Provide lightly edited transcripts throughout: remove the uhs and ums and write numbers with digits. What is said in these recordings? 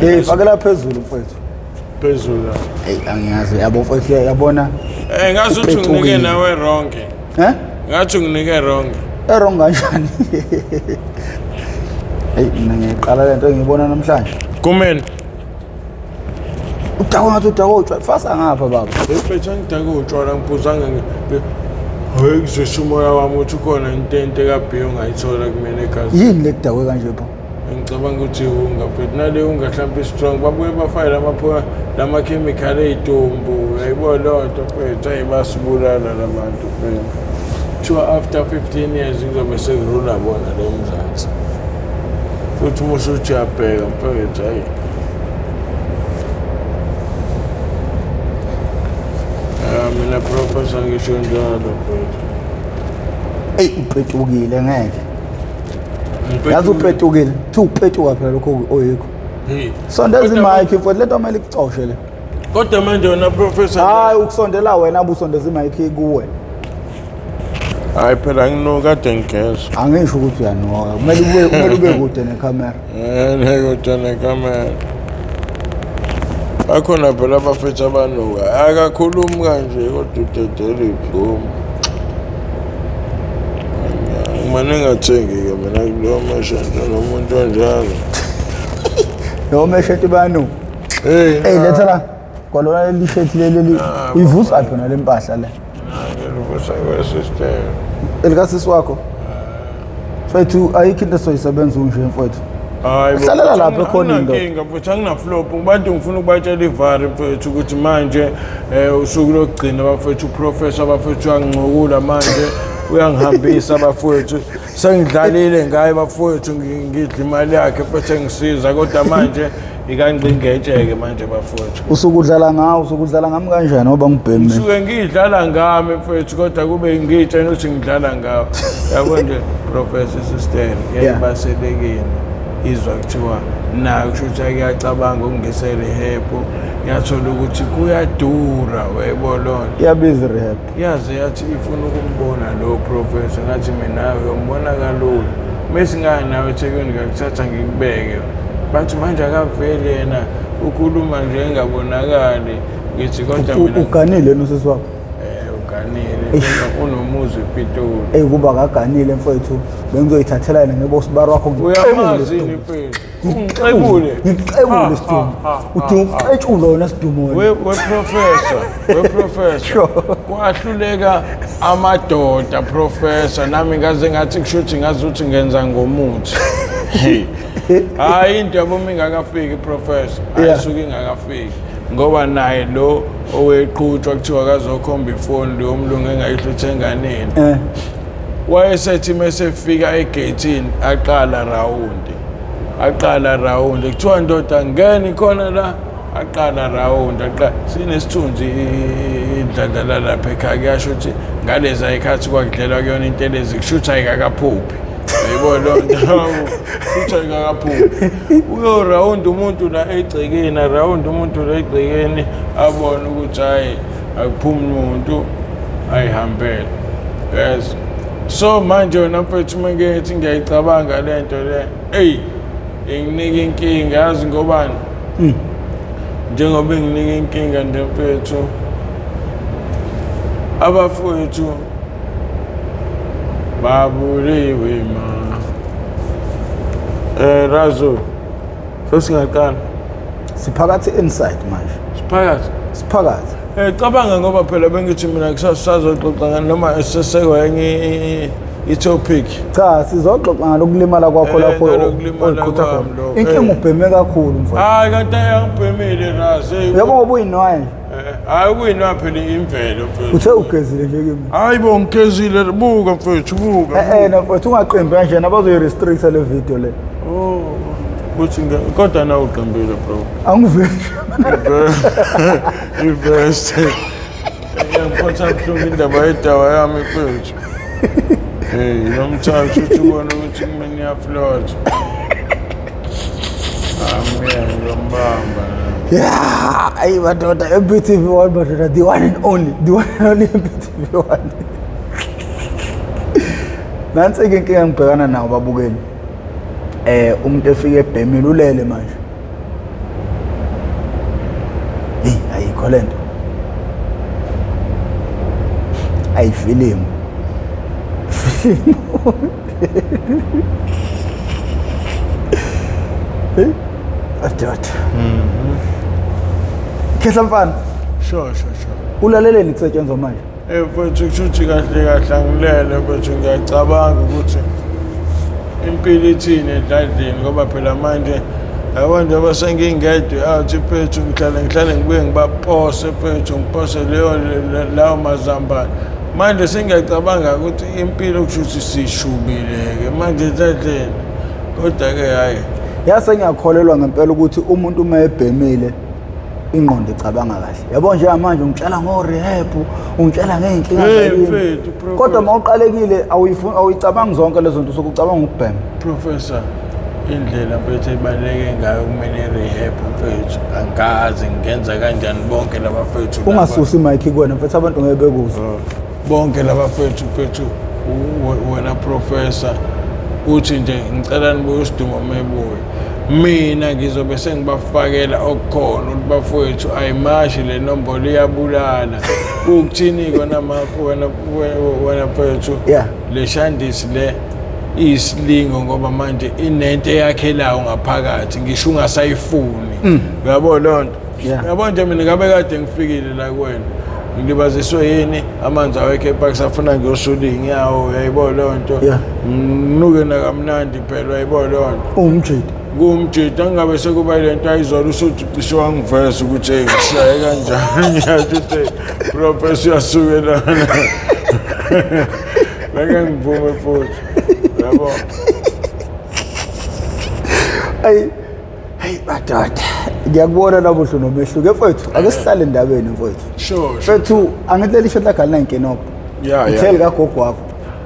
Hey, fakela phezulu mfowethu. Phezulu. Hey, angiyazi yabo mfowethu yabona. Eh ngathi uthi nginike nawe wrong. Eh? Ngathi unginike wrong. E wrong kanjani? Hey, mina ngiyiqala lento engiyibona namhlanje. Kumeni. Udakwa ngathi udakwa utshwala. Fasa ngapha baba. Mfethu angidake utshwala ngiphuzanga Hayi kuzwisa umoya wami ukuthi ukhona intente kabhiyo ongayithola kumina egazini. Yini le kudakwe kanje pho? Ngicabanga ukuthi unga mfethu nale unga mhlawumbe i-strong babuye bafake lamakhemikhali ey'tumbu yayibo leyo nto mfethu ayi basibulala la bantu mfethu. Kuthiwa after 15 years kuzobe sekurula bona le Mzansi. Futhi uma usuthi uyabheka mfethu hayi. Ya mina professor ngisho njalo mfethu. Eyi upetukile ngeke. Yazi upetukile. Thi upetuka phela lokho oyikho. Sondeza imayikhi mfowethu lento kumele ikucoshe le. Kodwa manje wena professor Hayi ukusondela wena ubusondeza imayikhi kuwe. Hayi phela nginuka kade ngigeza. Angisho ukuthi uyanuka. Kumele ube kude nekhamera. Eh kude nekhamera. Bakhona phela abafethu abanuka. Akakhulumi kanje kodwa udedela ibhomu. Ngimane ngingathengi-ke mina kulowo mashento nomuntu onjalo. Lowo mesheti bayanuka. Hey, Hey letha la. Kwalona leli shirt leli uyivusa phi yona le mpahla le? Ngivusa kwesister. Elikasisi wakho? Mfethu ayikho into esoyisebenza unje mfethu. Hayi bo, Hlalela lapha ekhoneni ndoda. Anginankinga mfethu anginaflop abantu ngifuna ukubatshela ivari mfethu ukuthi manje usuku lokugcina bafethu uprofessor bafethu uyangincukula manje uyangihambisa bafethu sengidlalile ngaye bafethu ngidla imali yakhe mfethu engisiza kodwa manje ikangqingetsheke manje bafethu. Usuke udlala ngawo, usuke udlala ngami kanjani ngoba ngibhemi. Ngisuke ngidlala ngami mfethu kodwa kube ngitshela ukuthi ngidlala ngawo. Yabo nje Professor Sister yayibaselekile. Izwa kuthiwa nayo kusho ukuthi akuyacabanga ukungisa rehab yathola ukuthi kuyadura webo lona. Iyabiza rehab. Yaze yathi ifuna ukumbona lo professor ngathi mina uyombona kalula. Mesingaya nawe eThekwini ngakuthatha ngikubeke. Bathi manje akaveli yena ukhuluma nje engabonakali ngithi kodwa mina Uganile nosisi wakho? Uganile unomuzi ePitoli. Ey kuba kaganile mfowethu bengizoyithathela yena ngebo sibaro wakho Uyamazi yini mfethu? Ungixebule. Ngikuxebule sidumo. Udinga ukuxetshulwa wena sidumo wena. We professor, we professor. Kwahluleka amadoda professor nami ngaze ngathi kushuthi ngazi ukuthi ngenza ngomuthi. Hayi into yabo uma ingakafiki professor, ayisuke ingakafiki. Ngoba naye lo oweqhutshwa kuthiwa kazokhomba ifoni lo mlungu engayihluthe enganeni. Wayesethi mesefika egeyithini aqala rawundi. Aqala rawundi kuthiwa ndoda ngeni khona la aqala rawundi aqala sinesithunzi indladlala lapha ekhaya kuyasho ukuthi ngaleza ikhathi kwakudlelwa kuyona intelezi kusho ukuthi ayikakaphuphi yayibona leyo nto kusho ayikakaphuphi uyorawundi umuntu la egcekeni arawundi umuntu la egcekeni abone ukuthi hhayi akuphumi muntu ayihambele yes so manje wena mfethu uma ngithi ngiyayicabanga le nto le eyi inginika inkinga yazi ngobani njengoba inginika inkinga nje mfethu abafowethu babuliwe ma Razo sesingaqala Siphakathi inside manje. Siphakathi. Siphakathi. Cabanga ngoba phela bengithi mina kusazoxoxa ngani noma sesekwenye i-topic. Cha sizoxoxa ngalokulimala kwakho lapho ngalokulimala oyiqhutha kwami khona. lokho, Inkinga ubheme kakhulu mfowethu. Hayi kanti angibhemile Razo. Uyabo ngoba uyinwaya nje. Hayi ukuyinwaya phela imvelo mfethu. Uthe ugezile nje kimi. Hayi bo ngigezile buka mfethu buka. Na mfethu ungaqembi kanjena bazoyi-restricta le video le. Oh. Kuthi kodwa na uqembile bro. Angiveli. Ivest. Ngiyangiphatha buhlungu indaba yedawa yami mfethu. Hey, lo mthathu uthi ubona ukuthi kumina iyaflot. Amen, ngiyombamba. Yeah, ayi madoda MPTV 1 madoda, the one and only, the one and only MPTV 1. Nansi-ke inkinga engibhekana nawo babukeli. Umuntu efike ebhemile ulele manje. Ayikho lento. Ayifilimu. Filimu. Hey, adoda. Khehla mfana. Sure. Ulaleleni kusetshenzwa manje? Mfethu, kushuthi kahle kahle angilele mfethu, ngiyacabanga ukuthi impilo ithini edladleni, ngoba phela manje yabo njengoba sengingedwa out mfethu, ngihlale ngibuye ngibapose mfethu, ngipose leyo lawo mazambane. Manje sengiyacabanga ukuthi impilo kushuthi sishubile-ke manje edladleni, kodwa-ke hhayi. Yase ngiyakholelwa ngempela ukuthi umuntu uma ebhemile ingqondo icabanga kahle. Yabo njengamanje ungitshela ngo-rehab, ungitshela ngey'nkinga Hey, zakini. mfethu, professor. Kodwa uma uqalekile awuyicabangi zonke lezo zinto, usuke ucabanga ukubhema. Professor, indlela mfethu ebaluleke ngayo kumele i-rehab mfethu, angazi ngingenza kanjani bonke laba fethu laba. Ungasusi i-mic kuwena mfethu, abantu ngeke bekuzwe. Bonke laba fethu mfethu, wena professor, uthi nje ngicela nibuye usidumo mebuye, mina ngizobe sengibafakela okukhona ukuthi bafowethu ayimashi le nombolo, iyabulala. Ukuthini kona wena wena mfethu? Le shandisi le iyisilingo, ngoba manje inento eyakhelayo ngaphakathi, ngisho ungasayifuni, uyabo loo nto. Yabo nje mina ngabe kade ngifikile la kuwena, ngilibaziswe yini? Amanzi awekho epark, safuna ngiyosula iy'nyawo, uyayibona leyo nto. Nginuke nakamnandi phela, uyayibona leyo nto. Uwumjidi. Kuwumjidi, angabe sekuba ile nto ayizolo, usuthi ucishe wangiveza ukuthi hey, ngishaye kanjani. Ngiyathi ukuthi professor uyasukelana, beke ngivume futhi, yabo. Ayi hey madoda, ngiyakubona namuhla unomehluko mfethu. Ake sihlale endabeni mfethu. Sure. Mfethu, angithi leli shirt lakho alinankinobho? Yeah. Itheli kagogo wakho.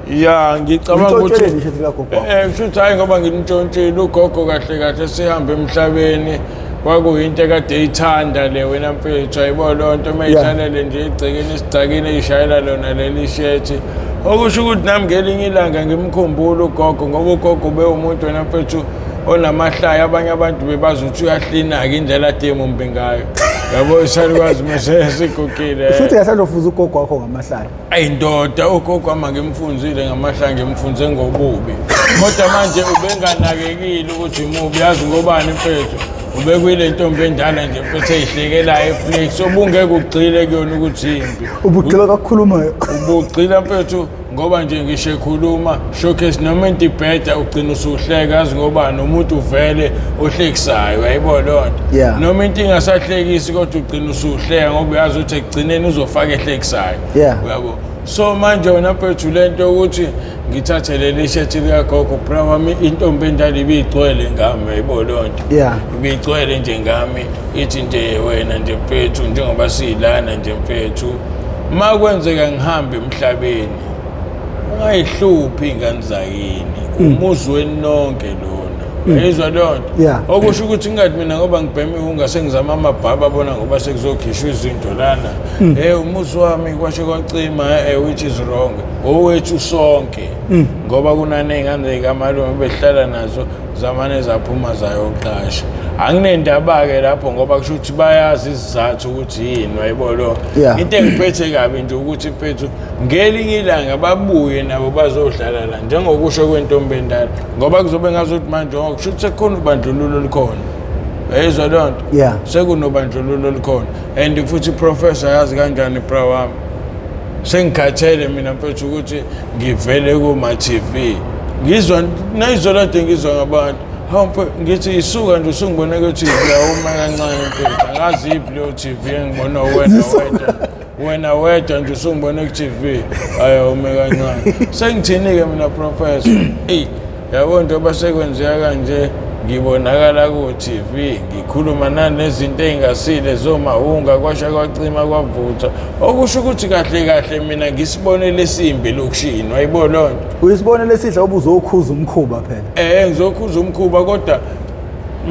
Ya, ngicabanga ukuthi Ulitshontshele ishirt likagogo wakho. Kusho ukuthi hhayi, ngoba ngilitshontshile ugogo kahle kahle sihambe emhlabeni, kwakuyinto ekade eyithanda le wena mfethu, ayibo loo nto, uma ihlalele nje egcekeni esidakini eyishayela lona leli shethi, okusho ukuthi nami ngelinye ilanga ngimkhumbula ugogo, ngoba ugogo ube umuntu wena mfethu onamahlaya. Abanye abantu bebazi ukuthi uyahlina-ke indlela ade emumbi ngayo, yabo, isalukazi mese sigugile. Futhi kahle ufuza ugogo wakho ngamahlaya. Ayi ndoda, ugogo wami angimfunzile ngamahlaya, ngimfunze ngobubi, kodwa manje ubenganakekile ukuthi mubi, yazi ngobani mfethu? Ubekuyile ntombi endala nje mfethu eyihlekelayo eflex, obungeke ugxile kuyona ukuthi yimbi. Ubugxila kakukhulumayo. Ubugxila mfethu, ngoba nje ngisho ekhuluma showcase noma into ibheda, ugcina usuhleka, yazi ngoba nomuntu vele ohlekisayo, uyayibona leyo nto. Noma into ingasahlekisi, kodwa ugcina usuhleka ngoba uyazi ukuthi ekugcineni uzofaka ehlekisayo. Uyabo, so manje wena mfethu, le nto yokuthi ngithathe leli shethi likagogo, bra wami, intombi endala ibigcwele ngami, uyayibona leyo nto. Ibigcwele nje ngami, ithi nje wena nje mfethu, njengoba siyilana nje mfethu, ma kwenzeka ngihambe emhlabeni, ungayihluphi iy'ngane zakini, umuzi wenu nonke lona, uyayizwa leyo nto. Okusho ukuthi ingathi mina ngoba ngibheme ihunga, sengizama amabhaba abona, ngoba sekuzokhishwa izinto lana, umuzi wami kwashe kwacima, which is wrong, owethu sonke, ngoba kunaney'ngane zikamalume behlala nazo, zamane zaphuma zayoqasha. Anginendaba-ke lapho, ngoba kusho ukuthi bayazi isizathu ukuthi yini, wayibona lo. Into engiphethe kabi nje ukuthi mfethu ngelinye ilanga babuye nabo bazodlala la, njengokusho kwentombi endala, ngoba kuzobe ngazuthi manje, oh, kusho ukuthi sekukhona ubandlululo olukhona, uyayizwa leyo nto. Sekunobandlululo olukhona, and futhi professor, yazi kanjani bra wami, sengikhathele mina mfethu ukuthi ngivele kuma-TV, ngizwa nayizolo kade ngizwa ngabantu, hawu mfethu, ngithi isuka nje usungibone ku-TV, awuma kancane mfethu, angazi yiphi leyo TV engibona wena wedwa, wena wedwa nje usungibone ku-TV, hayi awume kancane. Sengithini-ke mina professor? Eyi yabo, njengoba sekwenzeka kanje, ngibonakala ku-TV ngikhuluma nanezinto ey'ngasile zomahunga, kwasha kwacima kwavutha, okusho ukuthi kahle kahle mina ngisibonele esimbi elokishini, wayibona loo nto. Uyisibonelo esihle, ubuzokhuza umkhuba phela. Ngizokhuza umkhuba, kodwa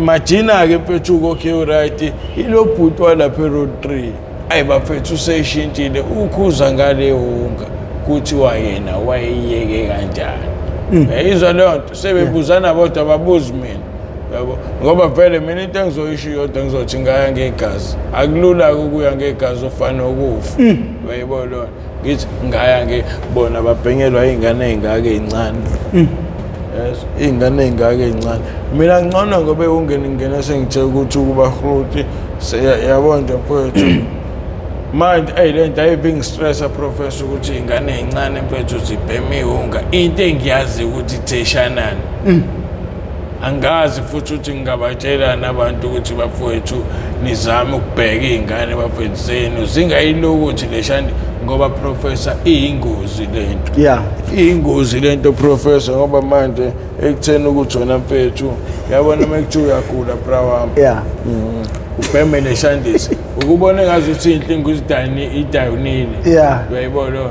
majina-ke mfethu, okay, right, ilo bhuti walapha e-road 3, ayi bafethu, useyishintshile, ukhuza ngale hunga, kuthiwa yena wayeyiyeke kanjani, uyayizwa leyo nto, sebebuzana bodwa, babuzi mina. Yabo, ngoba vele mina into engizoyisho yodwa, ngizothi ngaya ngegazi. Akulula-ke ukuya ngegazi, ufana nokufa. Uyayibona lona? Ngithi ngaya ngibona babhenyelwa iy'ngane ey'ngaka ey'ncane. Yes, iy'ngane ey'ngaka ey'ncane. Mina ngcono ngoba ungene ngingena sengithe ukuthi ukuba hruti, yabo nje mfowethu. Manje eyi le nto ayibe ingistressa professor, ukuthi iy'ngane ey'ncane mfethu zibhema iwunga. Into engiyazi ukuthi itheshanani. Angazi futhi ukuthi ngingabatshelani abantu ukuthi bafowethu nizame ukubheka iy'ngane bafowethu zenu zingayilokuthi leshani, ngoba professor iyingozi lento. Iyingozi lento professor, ngoba manje ekutheni ukuthi wena mfethu yabona uma kuthiwa uyagula bra wami, ubheme leshandisi, ukubona engazuthi inhlingu idayonile. Uyayibona lona?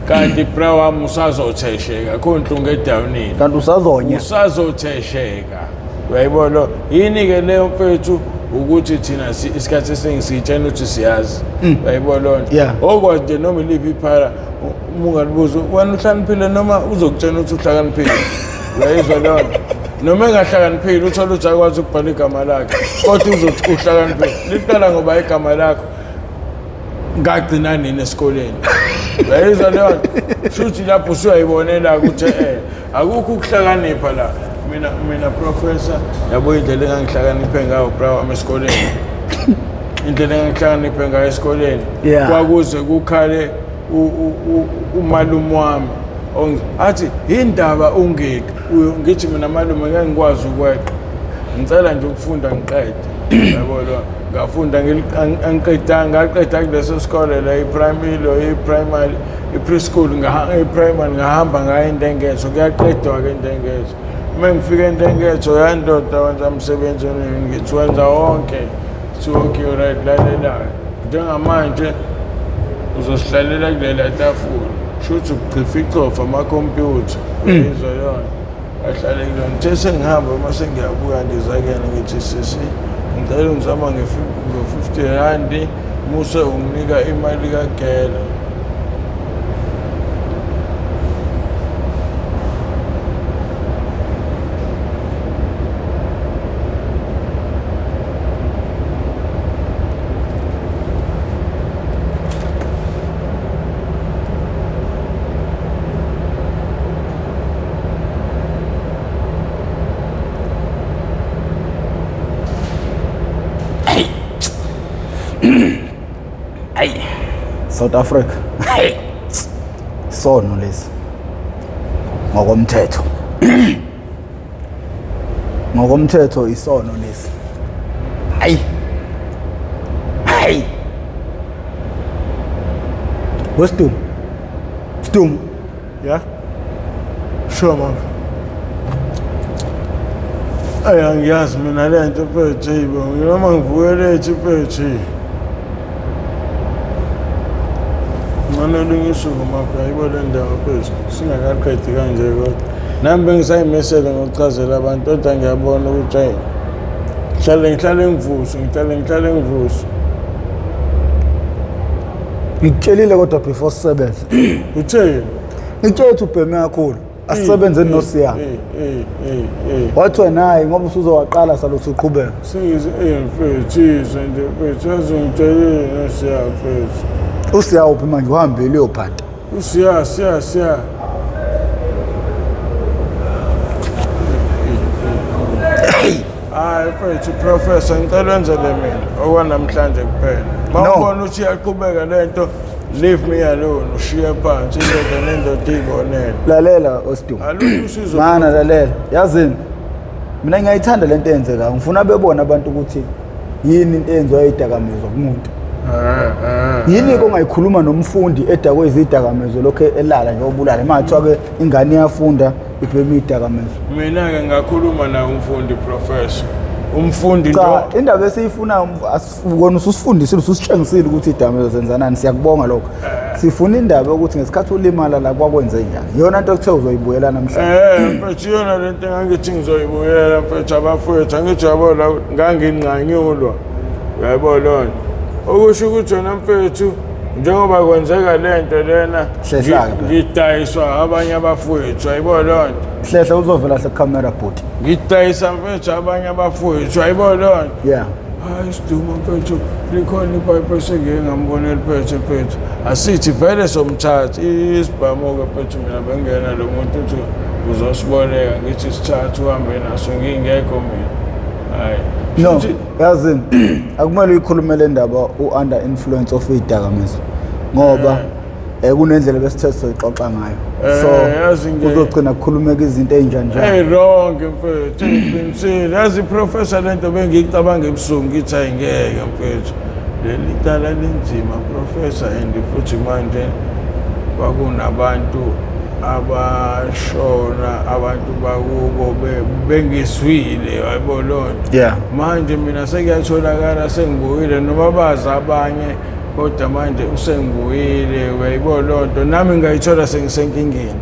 Kanti bra wami usazothesheka, akho nhlungu edayonile. Kanti usazonya. Usazothesheka. Uyayibona? Yini-ke leyo mfethu, ukuthi thina isikhathi esiningi siyitshena ukuthi siyazi. Uyayibona lona? Okwazi nje noma iliphi iphara, uma ungalibuza wena uhlakaniphile, noma uzokutshena ukuthi uhlakaniphile. Uyayizwa leyo nto? Noma engahlakaniphile, uthole ukuthi akwazi ukubhala igama lakhe, kodwa uzothi uhlakaniphile. Liqala ngoba igama lakho ngagcina nini esikoleni. Uyayizwa leyo nto? Shuthi lapho usuyayibonela ukuthi akukho ukuhlakanipha la. Mina professor, yabo indlela engangihlakaniphe ngayo bra wami esikoleni, indlela engangihlakaniphe ngayo esikoleni, kwakuze kukhale umalume wami athi indaba ungeqi. Ngithi mina malume ngeke ngikwazi ukweqa, ngicela nje ukufunda ngiqede. Yabo lo, ngafunda angiqedanga, ngaqeda kuleso sikole la i-primary, lo i-primary, i-preschool, i-primary, ngahamba ngaya eNtengetho. Kuyaqedwa-ke eNtengetho. Uma ngifika eNtengetho, yandoda wenza umsebenzi, ngithi wenza wonke. Kuthiwa okay, right, lalelayo njengamanje uzosihlalela kulela tafula, shuthi ukuchifa ichofa amakhompyutha. Uyizwa yona? Ahlale kulona. Ngithe sengihamba, uma sengiyabuya ngiza kuyena, ngithi sisi ngicela ungizama ngo-50 randi, muse unginika imali kagela. South Africa. Sono lesi. Ngokomthetho. Ngokomthetho isono lesi. Hayi. Hayi. Wesdum. Sdum. Yeah? Sure, man. Ayi angiyazi mina le nto mfethu, yibo noma ngivuke late mfethu. Ngcono olunye usuku mafia, yibo le ndawo mfethu singakaqedi kanje, kodwa nami bengisayimisele ngokuchazela abantu, kodwa ngiyabona ukuthi hayi, ngihlale ngihlale ngivuswe, ngihlale ngihlale ngivuswe. Ngikutshelile kodwa before sisebenze. Utheni? Ngikutshela ukuthi ubheme kakhulu. Asisebenzeni noSiya. Wathi wena hayi, ngoba usuzowaqala salothi uqhubeka. Singize mfethu, izwe nje mfethu, yazi ngitshelile noSiya mfethu. USiya uphi manje? Uhambile uyophanda. USiya, Siya, Siya. Hayi mfethu professor, ngicela wenzele mina okwanamhlanje kuphela. Mawubona ukuthi iyaqhubeka lento, leave me alone, ushiye phansi indoda nendoda iyibonele. Lalela Osdu. Alukho usizo. Mana lalela. Yazini? Mina ngiyayithanda lento eyenzekayo. Ngifuna bebone abantu ukuthi yini into eyenziwa idakamizwa kumuntu. Yini ke ongayikhuluma nomfundi edakwe izidakamizwa lokho elala nje obulala. Manje kuthiwa ke ingane iyafunda ibhema idakamizwa. Mina-ke ngakhuluma naye umfundi professor. Umfundi Cha, indaba esiyifunayo wena ususifundisile, ususitshengisile ukuthi idakamizwa zenzanani, siyakubonga lokho. Sifuna indaba yokuthi ngesikhathi ulimala la kwakwenze njani. Iyona nto ekuthe uzoyibuyela namhlanje. Mfethu, iyona lento engangithi ngizoyibuyela mfethu, abafowethu, angithi uyabona nganginqanyulwa. Uyayibona lona? Okusho ukuthi wena mfethu Njengoba kwenzeka lento lena, Hlehla-ke phela. ngidayiswa abanye abafowethu, ayibo loo nto. Hlehla uzovela hle camera bhuti. Ngidayisa mfethu abanye abafowethu, ayibo loo nto. Yeah. Hayi Siduma mfethu, likhona ipayipi esengike ngambona eliphethe mfethu. Asithi vele somthatha isibhamu-ke mfethu, mina bengena lo muntu uthi uzosiboleka, ngithi sithathe uhambe naso ngingekho mina. Hayi. No, Shuthi- yazini akumele uyikhulume le ndaba u-under influence of iy'dakamizwa ngoba kunendlela besithe sizoyixoxa ngayo, so Yazi kuzogcina kukhulumeka izinto ey'njani njani. Hey wrong mfethu, ngiqinisile. Yazi professor, lento bengiyicabanga ebusuku ngithi ayingeke mfethu. Leli cala linzima professor, and futhi manje kwakunabantu abashona, abantu bakubo bengiswile, yabo loo nto. Manje mina sekuyatholakala sengibuyile, noma bazi abanye, kodwa manje usengibuyile, uyayibona loo nto, nami ngayithola sengisenkingeni,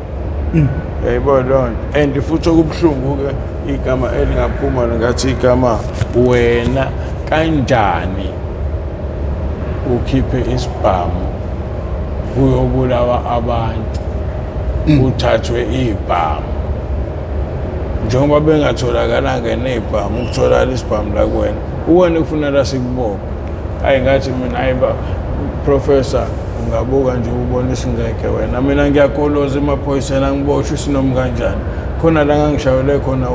uyayibona loo nto. And futhi okubuhlungu-ke, igama elingaphuma ngathi igama wena kanjani ukhiphe isibhamu kuyobulawa abantu, kuthathwe ibhamu, njengoba bengatholakalanga nezibhamu, ukutholakala isibhamu la kuwena, uwena kufuneka sikubophe. Hayi ngathi mina, hayi ba professor, ungabuka nje ubona isingeke wena, mina ngiyakoloza emaphoyiseni, angiboshwe isinomi kanjani. Khona la ngangishayelwe khona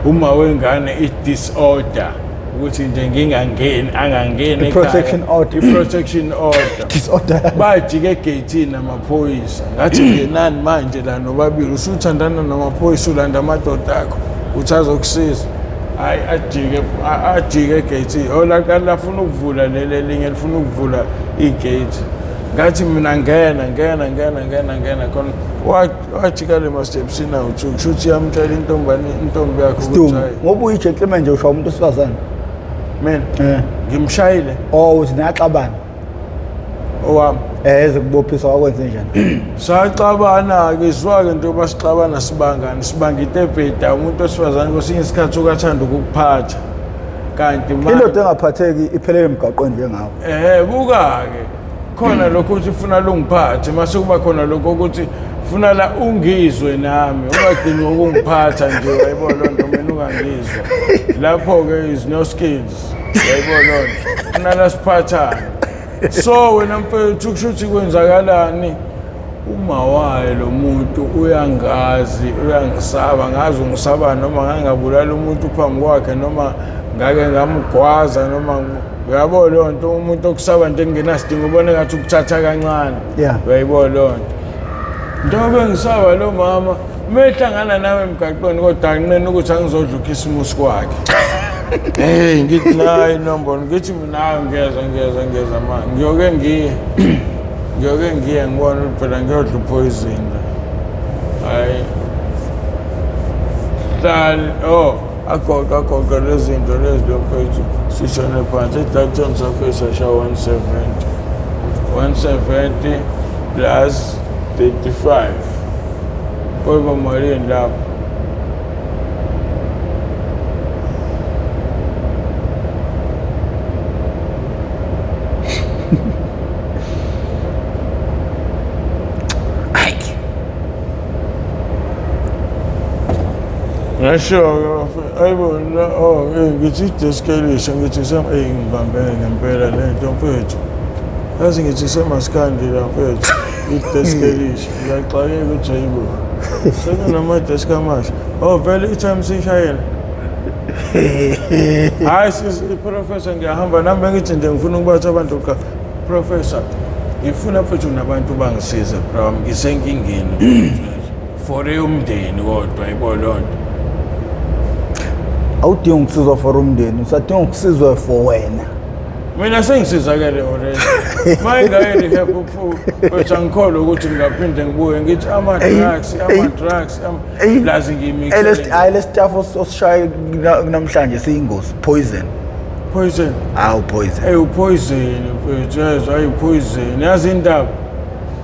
uma wengane i-disorder ukuthi nje ngingangeni, angangeni. I-protection order. I-protection order. Disorder. Bajike egeyithini namaphoyisa, ngathi ngenani manje la nobabili, usuthandana namaphoyisa, ulanda amadoda akho uthi azokusiza. Hayi ajike, ajike egeyithini, olaqala lafuna ukuvula leli elinye lifuna ukuvula igate, ngathi mina ngena, ngena, ngena, ngena, ngena khona. Wajika le mastepsini awu-two, kusho ukuthi iyamtshela intombane, intombi yakho ukuthi Sidumo, hayi ngoba uyi-gentleman nje ushaya umuntu wesifazane. Mina ngimshayile. Oh, uthi nayaxabana. Owami. Eze kubophisa wakwenze njani? Saxabana-ke, izwa-ke njengoba sixabana sibangani, sibanga into ebheda. Umuntu wesifazane kwesinye isikhathi ukathanda ukukuphatha, kanti Indoda engaphatheki iphelele emgaqweni njengawe. Ehe, buka-ke khona lokho ukuthi funa lungiphathe, mase kuba khona lokho ukuthi funa la ungizwe nami, ungagcini ngokungiphatha nje, uyayibona loo nto, mina ungangizwa lapho-ke is no skills, uyayibona loo nto, funa la siphathane. So wena mfethu, kusho ukuthi kwenzakalani, uma wayo lo muntu uyangazi, uyangisaba, ngazi ungisaba noma ngangabulala umuntu phambi kwakhe, noma ngake ngamgwaza, noma uyabo leyo nto, umuntu okusaba nje kungenasidingo, ubone ngathi ukuthatha kancane. Uyayibona leyo nto, njengoba bengisaba lo mama uma ehlangana nami emgaqweni, kodwa anginene ukuthi angizodla ukhisimusi kwakhe. Hey, ngithi nayi inombolo, ngithi mina hayi, ngiyeza, ngiyeza, ngiyeza ma, ngiyoke ngiye, ngiyoke ngiye ngibone ukuthi phela ngiyodla upoison la. Hayi hlali, oh, agoqa agoqa lezi zinto lezi, lo mfethu sishone phansi eDalton, safike sashaya 170, 170 plus 35, koba malini lapho? Ngasho-ke, ayibo, oh, ngithi ideski elisha, ngithi sem, ngibambene ngempela le nto mfethu. Yazi ngithi semaskandi la mfethu, ideski elisha. Ngiyaxakeka ukuthi hayibo, sekunamadeski amasha. Oh, vele i-time siyishayela. Hayi sisi professor, ngiyahamba nami, bengithi nje ngifuna ukubatha abantu cha. Professor, ngifuna futhi nabantu bangisize bro, ngisenkingeni. For umndeni kodwa, yabo loo nto. Awudingi ukusizwa for umndeni, usadinga ukusizwa for wena. Mina sengisizakele already. Uma ngingaye rehab futhi angikholwa ukuthi ngingaphinde ngibuye, ngithi ama-drugs, ama-drugs, plus ngiyimixele. Hayi, le stuff osishaye namhlanje siyingozi, poison. Poison. Awu, poison. Hey, upoison mfethu, yezwa, ayi poison. Yazi indaba,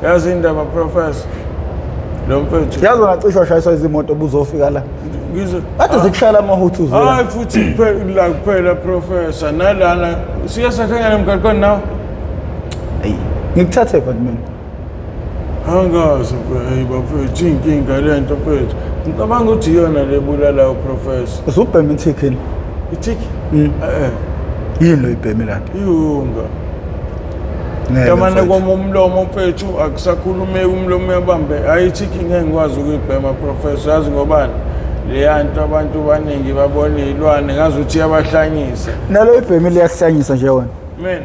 yazi indaba professor. Lo mfethu. Yazi wena cishe washayiswa izimoto ubuzofika la. Ngizwe. Kade zikushayela amahuthuzi. Hayi futhi kuphela la kuphela professor nalana siye sahlangana emgaqweni nawe. Ayi. Ngikuthathe but mina. Angazi hey bafethu inkinga lento mfethu. Ngicabanga ukuthi iyona le bulalayo professor. Usubhema ithikini. Ithiki? Eh. Yini lo ibheme lana? Iyunga. Yamane koma umlomo mfethu akusakhulumeki umlomo uyabambe. Hayi ithiki ngeke ngikwazi ukuyibhema professor yazi ngobani? Leya nto abantu baningi babona iy'lwane ngazuthi iyabahlanyisa. Nalo ibheme liyakuhlanyisa nje wena. Mina.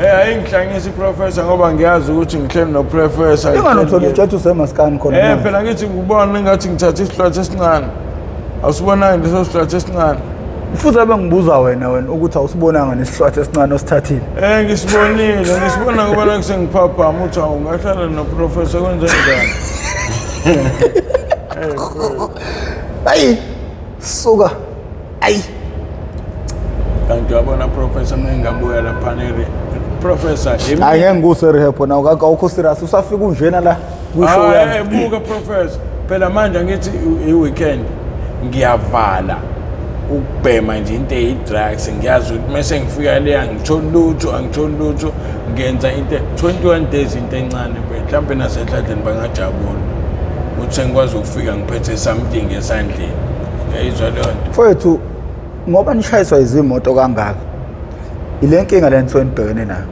Eh ayingihlanyisi professor ngoba ngiyazi ukuthi ngihleli no professor. Ingani uthola utshethu usemaskani khona. Eh phela ngithi ngubona ngathi ngithatha isihlwathi esincane. Awusibonani leso sihlwathi esincane? Futhi abe ngibuza wena wena ukuthi awusibonanga nesihlwathi esincane osithathile. Eh ngisibonile, ngisibona ngoba la kusengiphaphama uthi awungahlala no professor kwenze njani? Ayi suka. Ayi. Kanti uyabona professor uma ngingabuya laphana professor Hayi ngeke ngikuse rehab wena awukho serious usafika unjena la kusho yami. Hayi buka professor phela manje angithi i-weekend ngiyavala ukubhema nje into eyi-drugs ngiyazi ukuthi mese ngifika le angitholi lutho angitholi lutho ngenza into 21 days into encane mhlawumbe nasenhlanhleni bangajabula ukuthi sengikwazi ukufika ngiphethe something esandleni uyayizwa leyo nto mfowethu ngoba nishayiswa izimoto kangaka ile nkinga le nisuke nibhekene nayo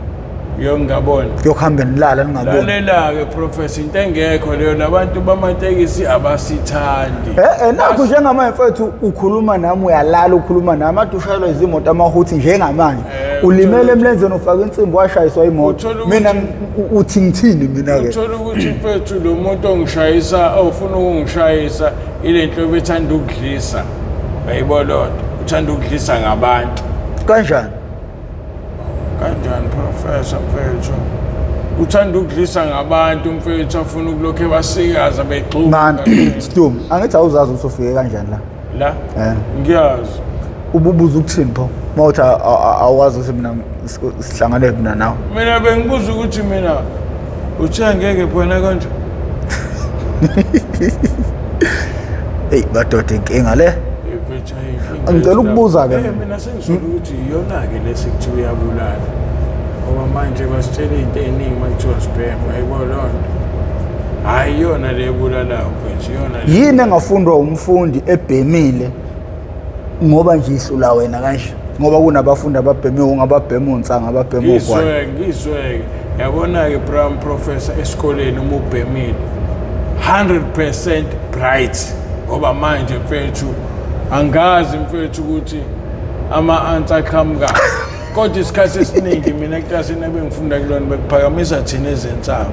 yo ngingabona yokuhambe nilala ningaboni lalela-ke professor into engekho leyo nabantu bamatekisi abasithandi eh nakho njengamanje mfethu ukhuluma nami uyalala ukhuluma nami ade ushayelwa izimoto amahuthi njengamanje Eh, ulimele emlenzeni ufake insimbi washayiswa imoto Uthola ukuthi- mina uthi ngithini mina ke uthola ukuthi mfethu lo muntu ongishayisa ofuna ukungishayisa ile nhlobo ethanda ukudlisa uyayibona loo nto uthanda ukudlisa ngabantu kanjani kanjani professor mfethu uthanda ukudlisa ngabantu mfethu afuna ukulokhu ebasikaza begxuma man Stum angithi awuzazi ukuthi ufike kanjani la la eh ngiyazi ububuza ukuthini pho mawuthi awazi ukuthi mina sihlangane mina nawe mina bengibuza ukuthi mina uthe ngeke phona kanje eyi madoda inkinga le Ngicela ukubuza-ke Eh, mina. mina sengisola ukuthi iyona-ke lesi kuthiwa uyabulala ngoba manje basitshela iy'nto ey'ningi uma kuthiwa sibhema ayibo loo nto hhayi iyona le ebulalayo mfethu iyona le yini engafundwa umfundi ebhemile ngoba nje ihlula wena kanje ngoba kunabafundi ababheme ungababhema unsanga ababhema ugwayi ngizweke ngizweke yabona-ke brown professor esikoleni uma ubhemile 100% bright ngoba manje mfethu angazi mfethu ukuthi ama-ansa aqhamuka kodwa isikhathi esiningi mina eklasini ebengifunda kulona bekuphakamisa thina ezensango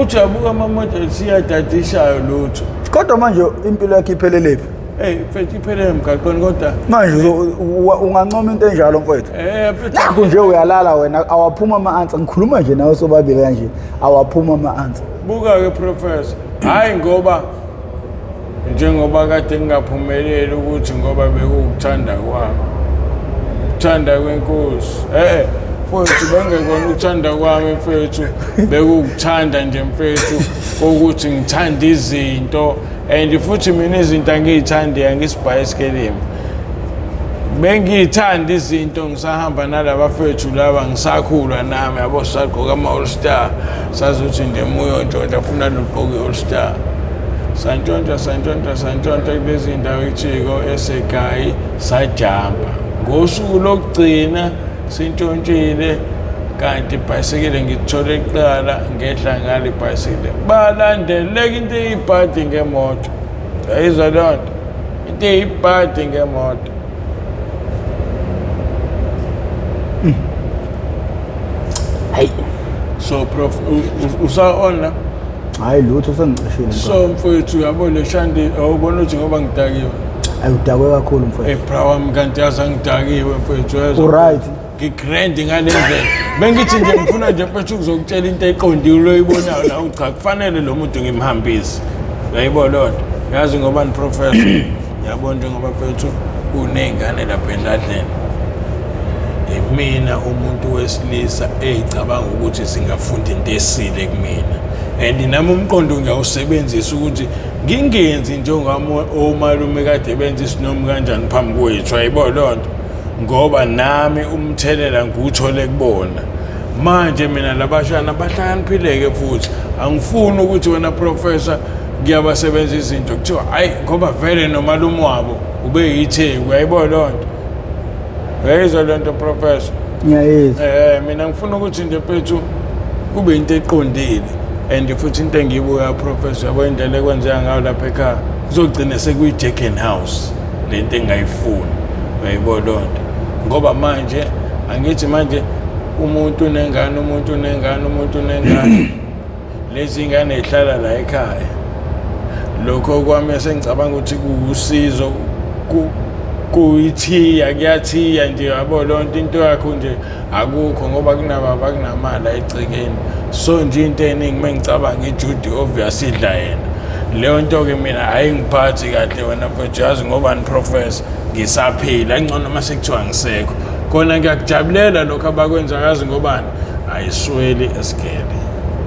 uthi uyabuka ama-model siyadadishayo lutho kodwa manje impilo yakhe iphelele Hey mfethu iphelele emgaqweni kodwa manje ungancoma into enjalo mfethu eh mfethu nakho nje uyalala wena awaphuma ama-ansa ngikhuluma nje nawe sobabili kanje awaphuma ama-ansa buka-ke professor hhayi ngoba njengoba kade ngingaphumeleli ukuthi ngoba bekuwukuthanda kwami ukuthanda kwenkosi eh mfethu bengekona ukuthanda kwami mfethu bekuwukuthanda nje mfethu ukuthi ngithanda izinto and futhi mina izinto angiyithandi angisibhayisikelimu bengiyithanda izinto ngisahamba nalabafethu laba ngisakhula nami yabo sagqoka ama-all star sazi ukuthi nje muyontshontsha funa lugqoke i-all star santshontsha santshontsha santshontsha kulezi ndawo ekuthiko esegayi sajampa ngosuku lokugcina sintshontshile kanti ibhayisikile ngithole kuqala ngehla ngalo ibhayisikile balandeleka into eyibhadi ngemoto yayizwa leyo nto into eyibhadi ngemoto hayi so prof usa-on la hayi lutho sengicishile so mfowethu uyabo le shandi awubona ukuthi ngoba ngidakiwe ayi udakwe kakhulu mfowethu hey bra wami kanti yazi angidakiwe mfowethu uyezwa uright ngigrand ngale ndlela bengithi nje ngifuna nje mfethu ukuzokutshela into eqondile oyibonayo la cha kufanele lo muntu ngimhambise uyayibona loo nto yazi ngoba ni professor yabo njengoba mfethu uney'ngane lapha edladleni imina umuntu wesilisa eyicabanga ukuthi singafunda into esile kumina And nami umqondo ngiyawusebenzisa ukuthi ngingenzi njengami omalume kade benza isinomi kanjani phambi kwethu, ayibo loo nto, ngoba nami umthelela ngiwuthole kubona. Manje mina labashana bahlakaniphileke, futhi angifuni ukuthi wena professor kuyabasebenza izinto kuthiwa hayi ngoba vele nomalume wabo ube yitheku, uyayibona loo nto, uyayizwa loo nto professor? Ngiyayizwa. Mina ngifuna ukuthi nje mfethu kube into eqondile, and futhi into engiyibuka professor, yabo indlela ekwenzeka ngayo lapha ekhaya, kuzogcina sekuyi-jack and house le nto engayifuni, uyayibona loo nto, ngoba manje angithi manje umuntu unengane, umuntu unengane, umuntu unengane, lezi ngane zihlala la ekhaya. Lokho kwami sengicabanga ukuthi kuwusizo kuyithiya, kuyathiya nje, yabo loo nto, into yakho nje akukho ngoba kunababa kunamali egcekeni. So nje into eningi mengicabanga iJudy obvious idla yena leyo nto-ke, mina ayingiphathi kahle wena mfethu, yazi ngoba ni professor ngisaphila ngcono uma sekuthiwa ngisekho khona. Ngiyakujabulela lokho abakwenza, yazi ngobani, ayisweli esigele,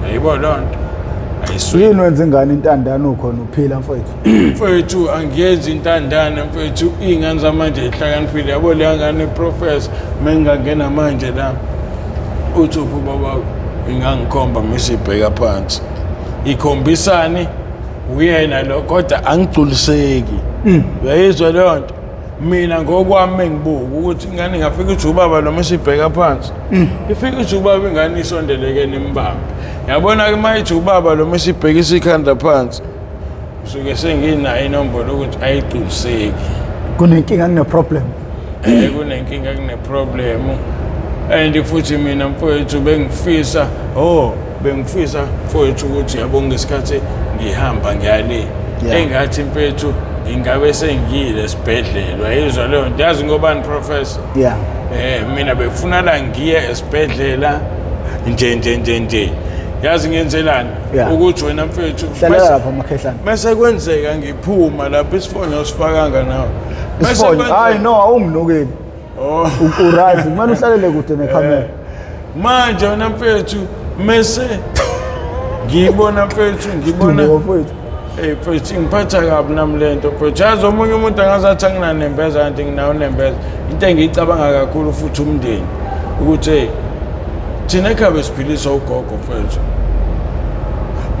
yayibona loo nto, ayisweli. Yini wenza ingane intandane ukhona uphila mfowethu? Mfethu, angiyenzi intandane mfethu, iy'ngane zamanje zihlakaniphile, yabo leya ngane professor, mengingangena manje la uthi uphi ubabakho, ingangikhomba misibheka phansi ikhombisani uyena lo, kodwa angigculiseki, uyayizwa leyo nto. Mina ngokwami engibuka ukuthi ingane ingafika ithi ubaba lo, mesibheka phansi ifika ithi ubaba, ingane isondeleke nimbambe, yabona-ke uma ithi ubaba lo mesibhekisa ikhanda phansi, usuke senginayo inombolo ukuthi ayigculiseki. Kunenkinga, kune-problem. Kunenkinga, kune-problem, and futhi mina mfowethu bengifisa, oh bengifisa mfowethu ukuthi yabo ngesikhathi ngihamba ngiyale engathi mfethu ngingabe sengiyile esibhedlela, uyayizwa leyo nto, yazi ngobani professor? Yeah. Mina befuna la ngiye esibhedlela nje nje nje nje, yazi ngenzelani? Ukuthi wena mfethu hlalela lapha amakhehlana. Mase kwenzeka ngiphuma lapho, isifonyo usifakanga nawe. Mase isifonyo, hayi no, awunginukeli. Oh. U-right, kumele uhlalele kude nekhamera. Manje wena mfethu mese ngibona mfethu ngibona Dumo mfowethu. Eh mfethu, ngiphatha kabi nami le nto mfethu, yazi omunye umuntu angazathi anginanembeza kanti nginawo nembeza. Into engiyicabanga kakhulu futhi umndeni ukuthi hey, thina ekhaya besiphiliswa ugogo mfethu,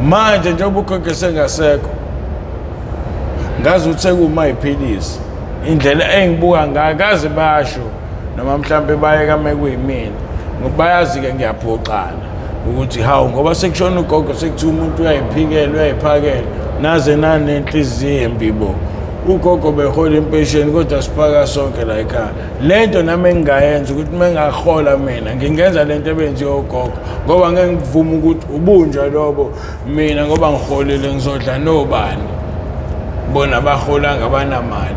manje njengoba ugogo esengasekho ngazi ukuthi sekuma iphilisi indlela engibuka ngayo, kaze basho noma mhlampe baye kame kuyimina ngoba bayazi-ke ngiyaphoxana ukuthi hawu ngoba sekushona ugogo sekuthiwa umuntu uyayiphikela uyayiphakela naze nanenhliziyo embi bo, ugogo behola impesheni kodwa siphaka sonke la ekhaya. Le nto nami engingayenza ukuthi uma engahola mina ngingenza le nto ebenziwe ugogo, ngoba ngeke ngivume ukuthi ubunjwa lobo mina ngoba ngiholile ngizodla nobani, bona baholanga abanamali.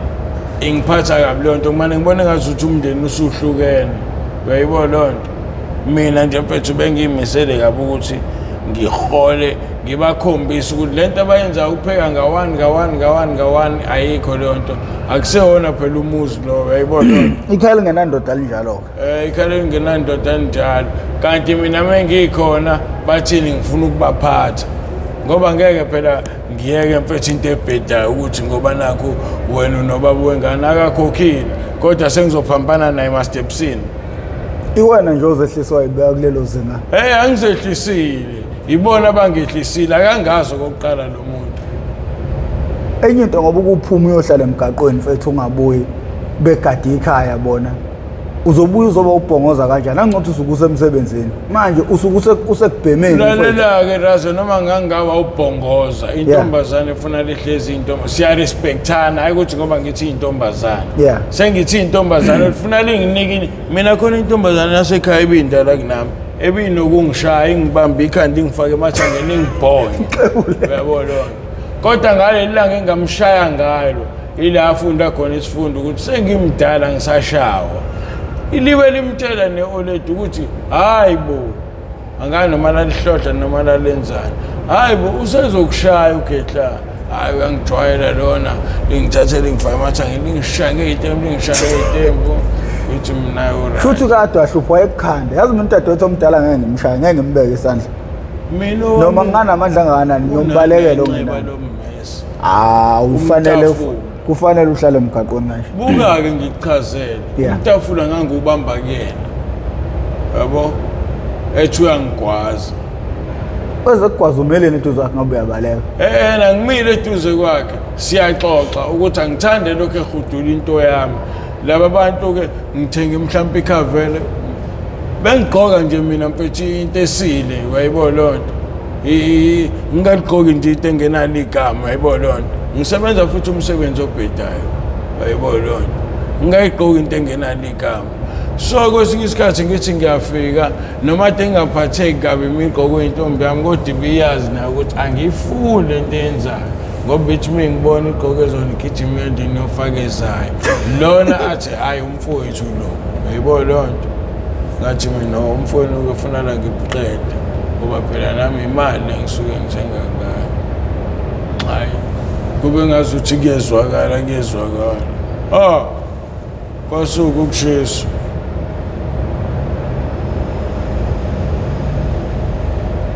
Ingiphatha kabi leyo nto, kumane ngibone ngazuthi umndeni usuhlukene, uyayibona leyo nto. Mina nje mfethu bengiyimisele kabi ukuthi ngihole ngibakhombise ukuthi le nto abayenzayo ukupheka nga-one nga-one nga-one nga-one ayikho leyo nto, akusewona phela umuzi lowo, uyayibona leyo nto. Ikhaya lingenandoda linjalo-ke. Ikhaya lingenandoda njalo, kanti mina mengikhona bathini, ngifuna ukubaphatha ngoba ngeke phela ngiyeke mfethu into ebhedayo ukuthi ngoba nakhu wena unobaba wengane akakhokhile kodwa sengizophambana naye emastepsini. Iwena nje ozehlisa wayibeka kulelo zinga. Hey, angizehlisile, ibona abangehlisile, akangazi okokuqala lo muntu. Enye into, ngoba ukuphuma uyohlala emgaqweni mfethu ungabuyi, begade ikhaya bona, uzobuya uzoba ubhongoza kanjani? Angithi usuke usemsebenzini manje, usuke usekubhemeni mfethu. Lalela-ke Razo, noma ngangawa ubhongoza intombazane efuna lihlezi intombi, siyarespectana, hayi ukuthi ngoba ngithi intombazane sengithi intombazane lifuna linginike mina. Khona intombazane yasekhaya ibindala kunami ebinokungishaya ingibambe ikhanda ingifake emathangeni ingibhonye, uyabona loo nto, kodwa ngaleli langa engamshaya ngalo ila afunda khona isifundo ukuthi sengimdala ngisashawa, ilibe limtshela ne-oledi ukuthi hayi bo, angani noma lalihlohla noma lalenzani, hayi bo usezokushaya ugehla, hayi uyangijwayela lona, lingithathe lingifake emathangeni lingishaya ngey'tembu lingishaya ngey'tembu, ngithi mina alright. Shuthi kade wahlupha wayekukhanda, yazi mina udadewethu omdala ngeke ngimshaye, ngeke ngimbeke isandla. Mina Noma nginganamandla angakanani ngiyombalekela ongenani. Lommese. Ah, ufanele Umtafula. kufanele uhlale emgaqweni kanje. Buka-ke ngikuchazele. Yeah. Umtafula ngangiwubamba kuyena. Yabo? Ethi uyangigwaza. Wezekugwaza umeleni eduze kwakhe ngoba uyabaleka. Eh ngimile eduze kwakhe siyaxoxa ukuthi angithande lokho ehudula into yami. Laba bantu ke ngithenge mhlawumbe ikhavele bengigqoka nje mina mfethu into esile uyayibona leyo nto. Ngingaligqoki nje into engenalo igama uyayibona leyo nto. Ngisebenza futhi umsebenzi obhedayo uyayibona leyo nto. Ngingayigqoki into engenalo igama. So kwesinye isikhathi ngithi ngiyafika noma ade ngingaphatheki kabi imigqoko yentombi yami kodwa ibiyazi nayo ukuthi angiyifuni le nto eyenzayo ngoba ithi uma ngibona igqoke zona igijima endlini yofaka ezayo lona athi hhayi umfowethu lo uyayibona leyo nto. Ngathi mina umfowenu ukufuna la ngikuqede ngoba phela nami imali le ngisuke ngithenga ngayo. Hhayi kube ngazuthi kuyezwakala kuyezwakala. Ah kwasuka ukushisa.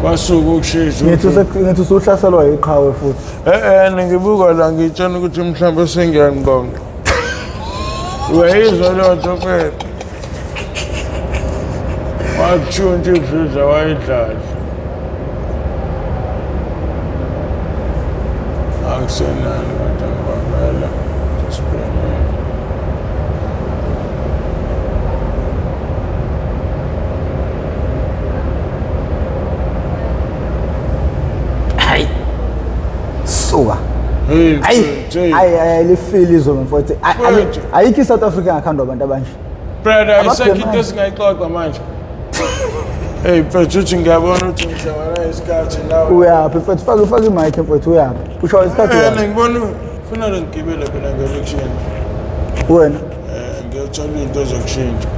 Kwasuka ukushisa. Ngithi usuhlaselwa yiqhawe futhi. Eh ngibuka la ngitshela ukuthi mhlawumbe sengiyangqonqa. Uyayizwa leyo nto phela. Wathunta idludla wayidlala. Akusenani kodwa ngibambela. Sibheme. Hayi. Suka. Hey, Ayi, hey. ayi ayi lifile izwe mfowethu. Mfowethu. Ayikho iSouth Africa ngakhandwa abantu abanje. Brother, ayisekho into Ababhemayo. esingayixoxa manje. Hey, mfethu uthi ngiyabona ukuthi ngihlangana isikhathi nawe. Uyaphi mfowethu? Faka faka imic mfowethu uyaphi? Usho isikhathi Eh, uyaphi? ngibona ufuna ngigibele phela ngelokishini. Wena. Eh, ngiyothola into zokushintsha.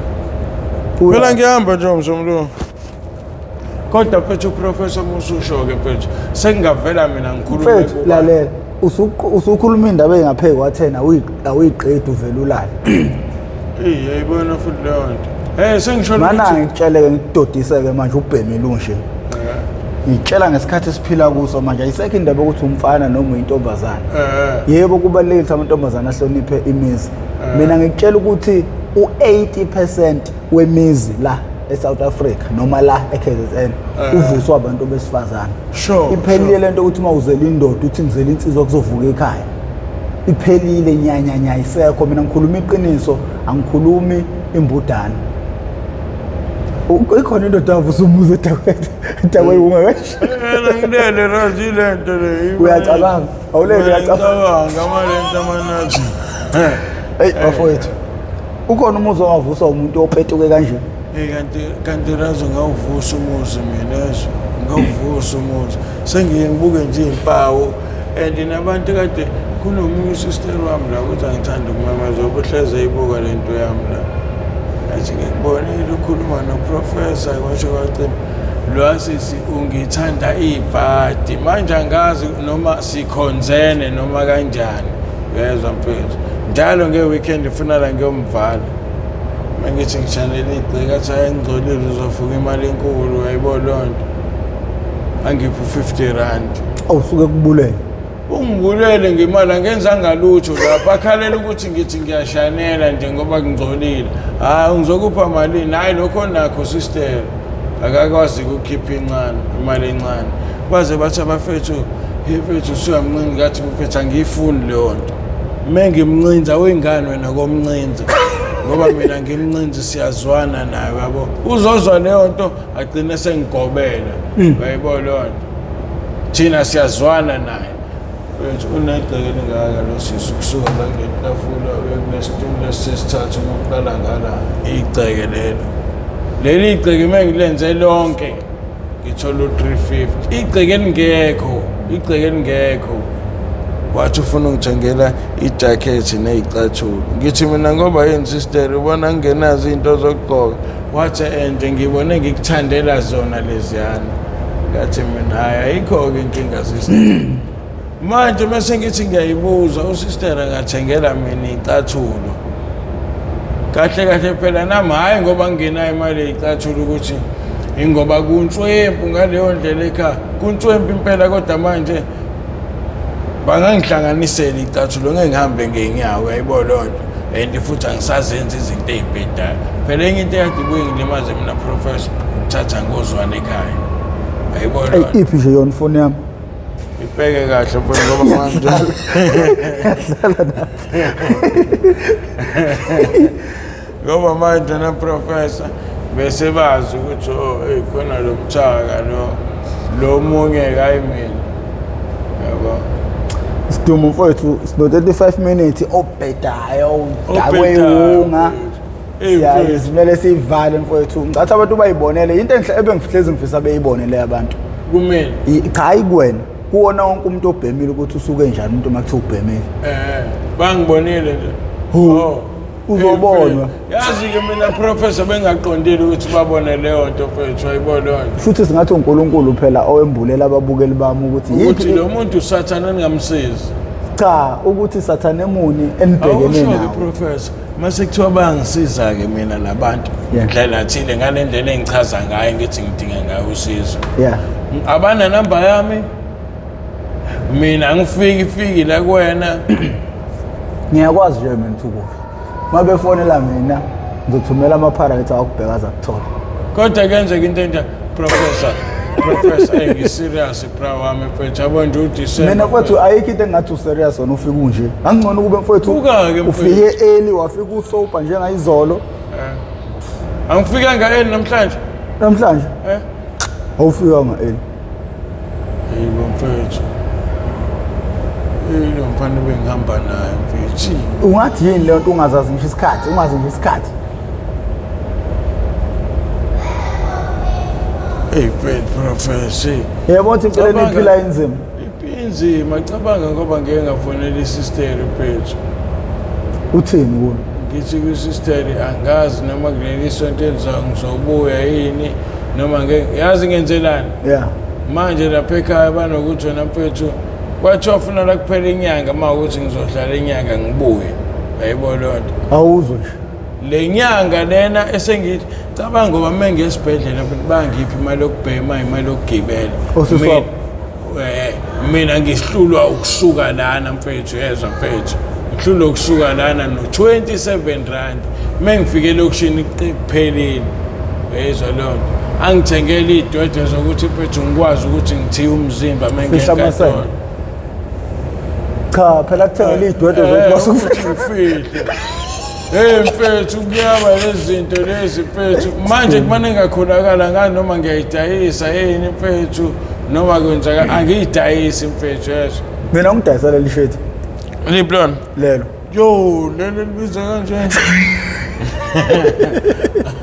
Uyaphi? Phela ngihamba nje umsombuluko. Kodwa mfethu uProfessor Mususho-ke mfethu sengingavela mina ngikhulume Mfethu kuba- lalela. Usukhuluma indaba engapheki kwathena awuyiqedi uvela ulale. Eyi, yayibona futhi leyo nto. Eh, sengisho Mana ukuthi ngitsheleke ngikudodise-ke manje ubhemile unje. Ngitshela ngesikhathi esiphila kuso manje ayisekho indaba yokuthi umfana noma uyintombazane. Yebo kubalulekile ukuthi amantombazane ahloniphe imizi. Mina ngikutshela ukuthi u-80% wemizi la eSouth Africa noma la eKZN uvuswa abantu besifazane. Sure, Iphelile sure. lento ukuthi uma uzela indoda uthi ngizela insizwa kuzovuka ekhaya. Iphelile nyanya nya isekho. Mina ngikhuluma iqiniso, angikhulumi imbudane. Ikhona indoda avusa umuzi edakwe ungakashi. Yena ngilele razi le nto le. Uyacabanga? Awulele uyacabanga. Uyacabanga amalento amanathi. Hey bafowethu. Ukhona umuzi ongavuswa umuntu opetuke kanje? Hey kanti razi ngawuvusa umuzi mina ezwe. Ngawuvusa umuzi. Sengiye ngibuke nje impawu and nabantu kade kunomunye usister wami la ukuthi angithanda ukumemeza ubuhleze eyibuka le nto yami la. Athi ngikubonile ukhuluma noprofessor kwasho kwacima. Lwasisi ungithanda ibhadi manje angazi noma sikhonzene noma kanjani. Uyezwa mfethu. Njalo nge-weekend ufuna la ngiyomvala. Mangithi ngishanele igceke athi hayi ngigcolile uzofuka imali enkulu uyayibona leyo nto. Angiphe u-50 rand. Awusuke kubulele. Ungibulele ngemali angenzanga lutho lapha akhalela ukuthi ngithi ngiyashanela nje ngoba ngingcolile. Hayi ngizokupha malini? Hayi lokho nakho sister. Akakwazi ukukhipha incane imali encane. Baze bathi abafethu, hey mfethu usuyamncinza ngathi mfethu angiyifuni leyo nto. Mengimncinza uyingane wena komncinza. Ngoba mina ngimncinzi siyazwana naye yabo. Uzozwa leyo nto agcine sengigobela. Uyayibona leyo nto. Thina siyazwana naye. Mfethu unegceke elingaka lo sisi kusuka la kule tafula uye kulesitulo sesithathu uma uqala ngala igceke lelo. Leli igceke uma ngilenze lonke ngithola u-350. Igceke elingekho, igceke elingekho. Wathi ufuna ungithengela ijakhethi ney'cathulo. Ngithi mina ngoba yini sister ubona ngingenazo iy'nto zokugqoka. Wathi ende ngibone ngikuthandela zona leziyana. Ngathi mina hhayi ayikho-ke inkinga sister. Manje mase ngithi ngiyayibuza usister angathengela mina iy'cathulo. Kahle kahle phela nami hhayi ngoba ngingenayo imali yey'cathulo ukuthi Ingoba kunswempu ngaleyo ndlela ekhaya, kunswempu impela, kodwa manje bangangihlanganisela icathulo, ngeke ngihambe ngey'nyawo, uyayibona leyo nto. And futhi angisazenzi izinto ey'bhedayo. Phela enye into ekade ibuye ngilimaze mina, professor, ukuthatha ngozwane ekhaya, uyayibona leyo nto. Iphi nje yona ifoni yami? Ibheke kahle mfowethu, ngoba manje ngoba manje na professor bese bazi ukuthi oh hey, khona lo mthaka lo munye kayi mina, yabo. Sidumo mfowethu, sino 35 minutes obhedayo, udakwe iwunga. Siyaye simele siyivale mfowethu. Ngicathi abantu bayibonele into enhle ebengihlezi ngifisa beyibone le abantu. Kumina? Cha, hayi kuwena, kuwona wonke umuntu obhemile, ukuthi usuke njani umuntu uma kuthiwa ubhemile. Bangibonile nje. Oh, Uzobonwa. Yazi-ke mina professor, bengaqondile ukuthi babone leyo nto mfethu, ayibona leyo nto. Futhi singathi uNkulunkulu phela owembulela ababukeli bami ukuthi ukuthi lo muntu usathane ningamsizi. Cha, ukuthi sathane muni enibhekene Awusho-ke nawo. Professor, mase kuthiwa bayangisiza-ke mina labantu ndlela thile, ngale ndlela engichaza ngayo, ngithi ngidinga ngayo usizo, abananamba yami mina, angifiki fiki la kuwena. Ngiyakwazi nje mina ukuthi ukuphi. Uma befonela mina ngizothumela amaphara, ngithi awukubheka azakuthola. Kodwa kuyenzeka into enja, professor, professor, hey, ngi-serious bra wami mfethu, yabo nje uDisemba. Mina mfowethu, ayikho into engathi userious wona ufike unje. Angcono kube mfowethu Buka-ke, mfethu. ufike early, wafika usopa njengayizolo. Angifikanga early namhlanje. Namhlanje awufikanga early. Yebo mfethu, lo mfana bengihamba naye mfethu. Ungathi yini leyo nto, ungazazi ngisho isikhathi, ungazi ngisho isikhathi? Hey mfethu, professor. Yebo, ukuthi impilo Cabanga. eniphila inzima. Inzima, cabanga ngoba ngeke ngafonela isisteri mfethu. Uthini kulo? Ngithi kwisisteri angazi noma kuleli sonto elizayo ngizobuya yini noma ngeke, yazi ngenzelani. Manje lapha ekhaya banokuthi wena mfethu, kwathiwa funa la kuphela inyanga, uma ukuthi ngizohlala inyanga ngibuye, yayibona leyo nto. Awuzwe nje. Le nyanga lena esengithi, cabanga ngoba uma ngiye esibhedlela futhi bangiphi imali yokubhema, imali yokugibela. Osisi wakho? Mina ngihlulwa ukusuka lana mfethu, yezwa mfethu, ngihlulwa ukusuka lana no-27 rand. Uma ngifike elokishini kuphelile, yezwa leyo nto. Angithengele iy'dwedwe zokuthi mfethu ngikwazi ukuthi ngithiye umzimba uma Fihla amasende. ngiyenkantolo. Cha phela, kuthengele iy'dwedwe zokuthi Ukuthi ngifihle. Hey mfethu, kuyaba lezi zinto lezi mfethu. Manje kumane ngakholakala ngani, noma ngiyayidayisa yini mfethu, noma kwenzeka angiyidayisi mfethu, yeso. Mina ngidayisela leli shirt. Liphi lona? Lelo. Yo, lelo libiza kanje.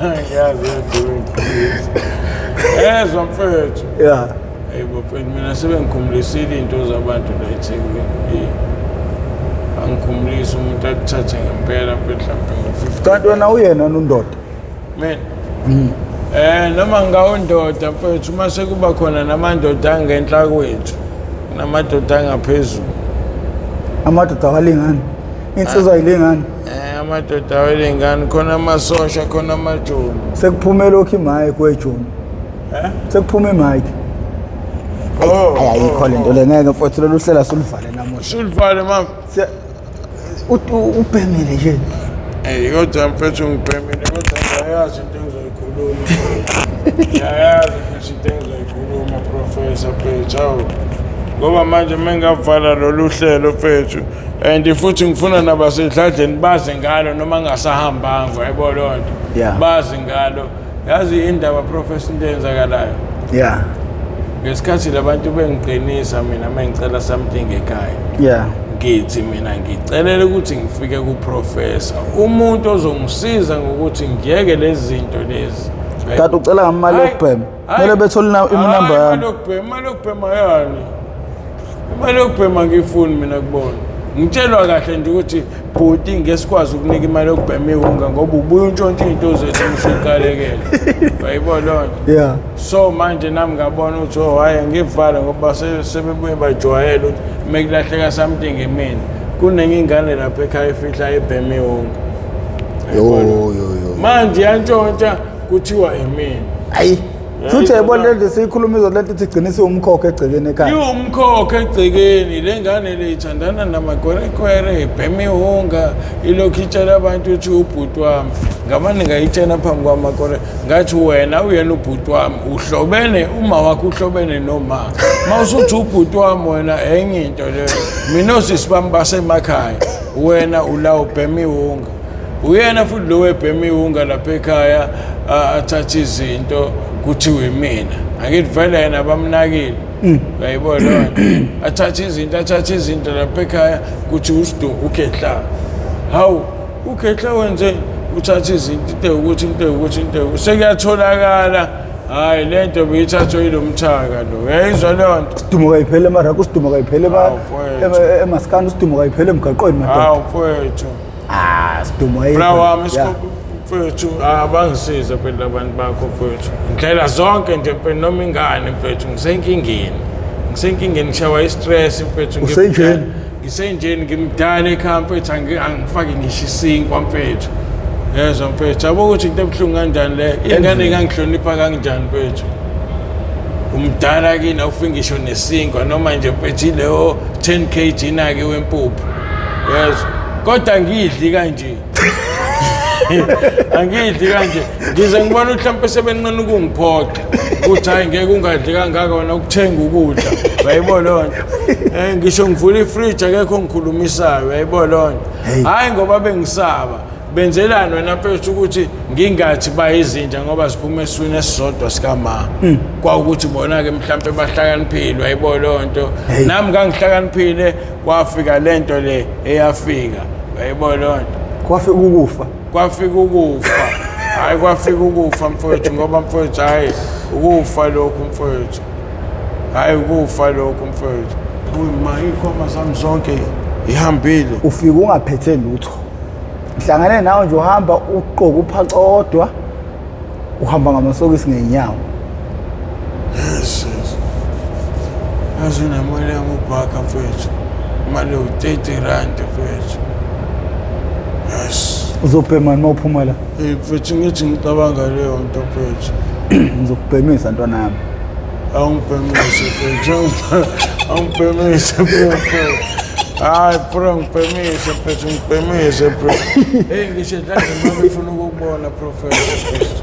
Ngiyazi yezwa mfethu. Hey mfethu, mina sebengikhumulisile iy'nto zabantu la eThekwini. Angikhumulisi umuntu akuthathe ngempela mfethu, mhlawumbe ngo-50. Kanti wena uyena nundoda? Mina? Noma ngawundoda mfethu, uma sekuba khona namandoda angenhla kwethu namadoda angaphezulu. Amadoda awalingani, insizwa ayilingani. Amadoda awalingani, khona amasosha, khona amajoni. Sekuphume lokhu imayikhi wejoni. Eh? Sekuphume imayikhi. Oh, Ayi, ayikho le nto le, ngeke mfowethu, lolu hlelo sulivale namuhla. Sulivale mama. Ubhemile nje. Ey kodwa mfethu ngibhemile, kodwa ngiyayazi into engizoyikhuluma. Ngiyayazi futhi into engizoyikhuluma professor mfethu. Hawu. Ngoba manje mengavala lolu hlelo mfethu, and futhi ngifuna nabasedladleni bazi ngalo noma ngasahambanga, yayibona leyo nto. Bazi ngalo. Yazi indaba professor, into eyenzakalayo. Ngesikhathi labantu bengiqinisa mina mengicela something ekhaya. Ngithi mina ngicelela ukuthi ngifike kuprofessor, umuntu ozongisiza ngokuthi ngiyeke lezi zinto lezi. Kanti ucela ngamali yokubhema? Kumele bethole inamba yami. Imali yokubhema, imali yokubhema yani? Imali yokubhema ngifuni mina kubona. Ngitshelwa kahle nje ukuthi bhuti ngesikwazi ukunika imali yokubhema iwunga, ngoba ubuye untshontshe iy'nto zethu usuqalekele. Uyayibona leyo nto? So manje nami ngabona ukuthi oh hhayi, ngivale ngoba sebebuye bajwayele ukuthi uma kulahleka something imina. Kunenye ingane lapha ekhaya ifihla ibhema iwunga. Yo yo yo. Manje yantshontsha, kuthiwa imina. Ayi. Futhi yayibona lento siyikhuluma izolo, lento ithi igcine isiwumkhokha egcekeni ekhaya. Iwumkhokha egcekeni le ngane le, ithandana namakwerekwere, ibhema ihunga, ilokhu itshela abantu ukuthi ubhuti wami. Ngamane ngayitshena phambi kwamakwere, ngathi wena uyena ubhuti wami, uhlobene uma wakho uhlobene noma ma usuthi ubhuti wami wena, enye into leyo. Mina osisi bami basemakhaya, wena ula ubhema ihunga. Uyena futhi lo webhema ihunga lapha ekhaya, athathe izinto kuthiwe mina angithi vele yena bamnakile. Uyayibona leyo nto? Athathe izinto lapha ekhaya, kuthi usidu ukhehla. Hawu, ukhehla wenze uthathe izinto, into ewukuthi, into ewukuthi, into ewukuthi, sekuyatholakala. Hhayi, le nto beyithathwe yilo mthaka lo. Uyayizwa leyo nto? Sidumo kayiphele emaraka, usidumo kayiphele Hawu, mfowethu. emaskani, usidumo kayiphele emgaqweni, madoda. Hawu mfowethu. Ah, sidumo ayikho. Bra wami. Yeah. Mfethu, abangisize phela abantu bakho mfethu, ndlela zonke nje mfethu, noma ingane mfethu, ngisenkingeni, ngisenkingeni, ngishawa i-stress mfethu. Usenjeni? Ngisenjeni, ngimdala ekhaya mfethu, angifaki ngisho isinkwa mfethu, yezwa mfethu, yabo ukuthi into ebuhlungu kanjani le. Ingane ingangihlonipha kanjani mfethu? Umdala kini, awufiki ngisho nesinkwa noma nje mfethu ileyo 10 kg nake wempuphu, yezwa. Kodwa ngidli kanje, angidli kanje, ngize ngibona ukuthi mhlawumpe sebenqena ukungiphoxa ukuthi hhayi, ngeke ungadli kangaka wena ukuthenga ukudla. Uyayibona leyo nto? Ngisho ngivula ifriji, akekho ongikhulumisayo. Uyayibona leyo nto? Hey. Hhayi, ngoba bengisaba benzelani wena mfethu ukuthi ngingathi bayizinja ngoba ziphuma esiswini esisodwa sikama. Kwawukuthi bona-ke mhlampe bahlakaniphile. Uyayibona leyo nto? Hey. Nami ngangihlakaniphile, kwafika le nto le eyafika. Uyayibona leyo nto? Kwafika ukufa. Kwafika ukufa, hhayi, kwafika ukufa mfowethu, ngoba mfowethu, hhayi, ukufa lokhu mfowethu, hhayi, ukufa lokhu mfowethu. Ma iy'khwama zami zonke ihambile. Ufika ungaphethe lutho, ngihlangane nawe nje uhamba ugqoke uphaca odwa, uhamba ngamasokisi ngey'nyawo. Yes. Yazi nemali yami ubhaka mfethu, imali ewu-R30 mfethu, yes. Uzobhemani uma uphuma la? Hey mfethu, ngithi ngicabanga leyo nto mfethu. Ngizokubhemisa, ntwana yami. Awungibhemise mfethu, awungibhemise mfethu. Hayi bro, ngibhemise mfethu, ngibhemise bro. Hey, ngisho edladleni uma befuna ukukubona, professor mfethu.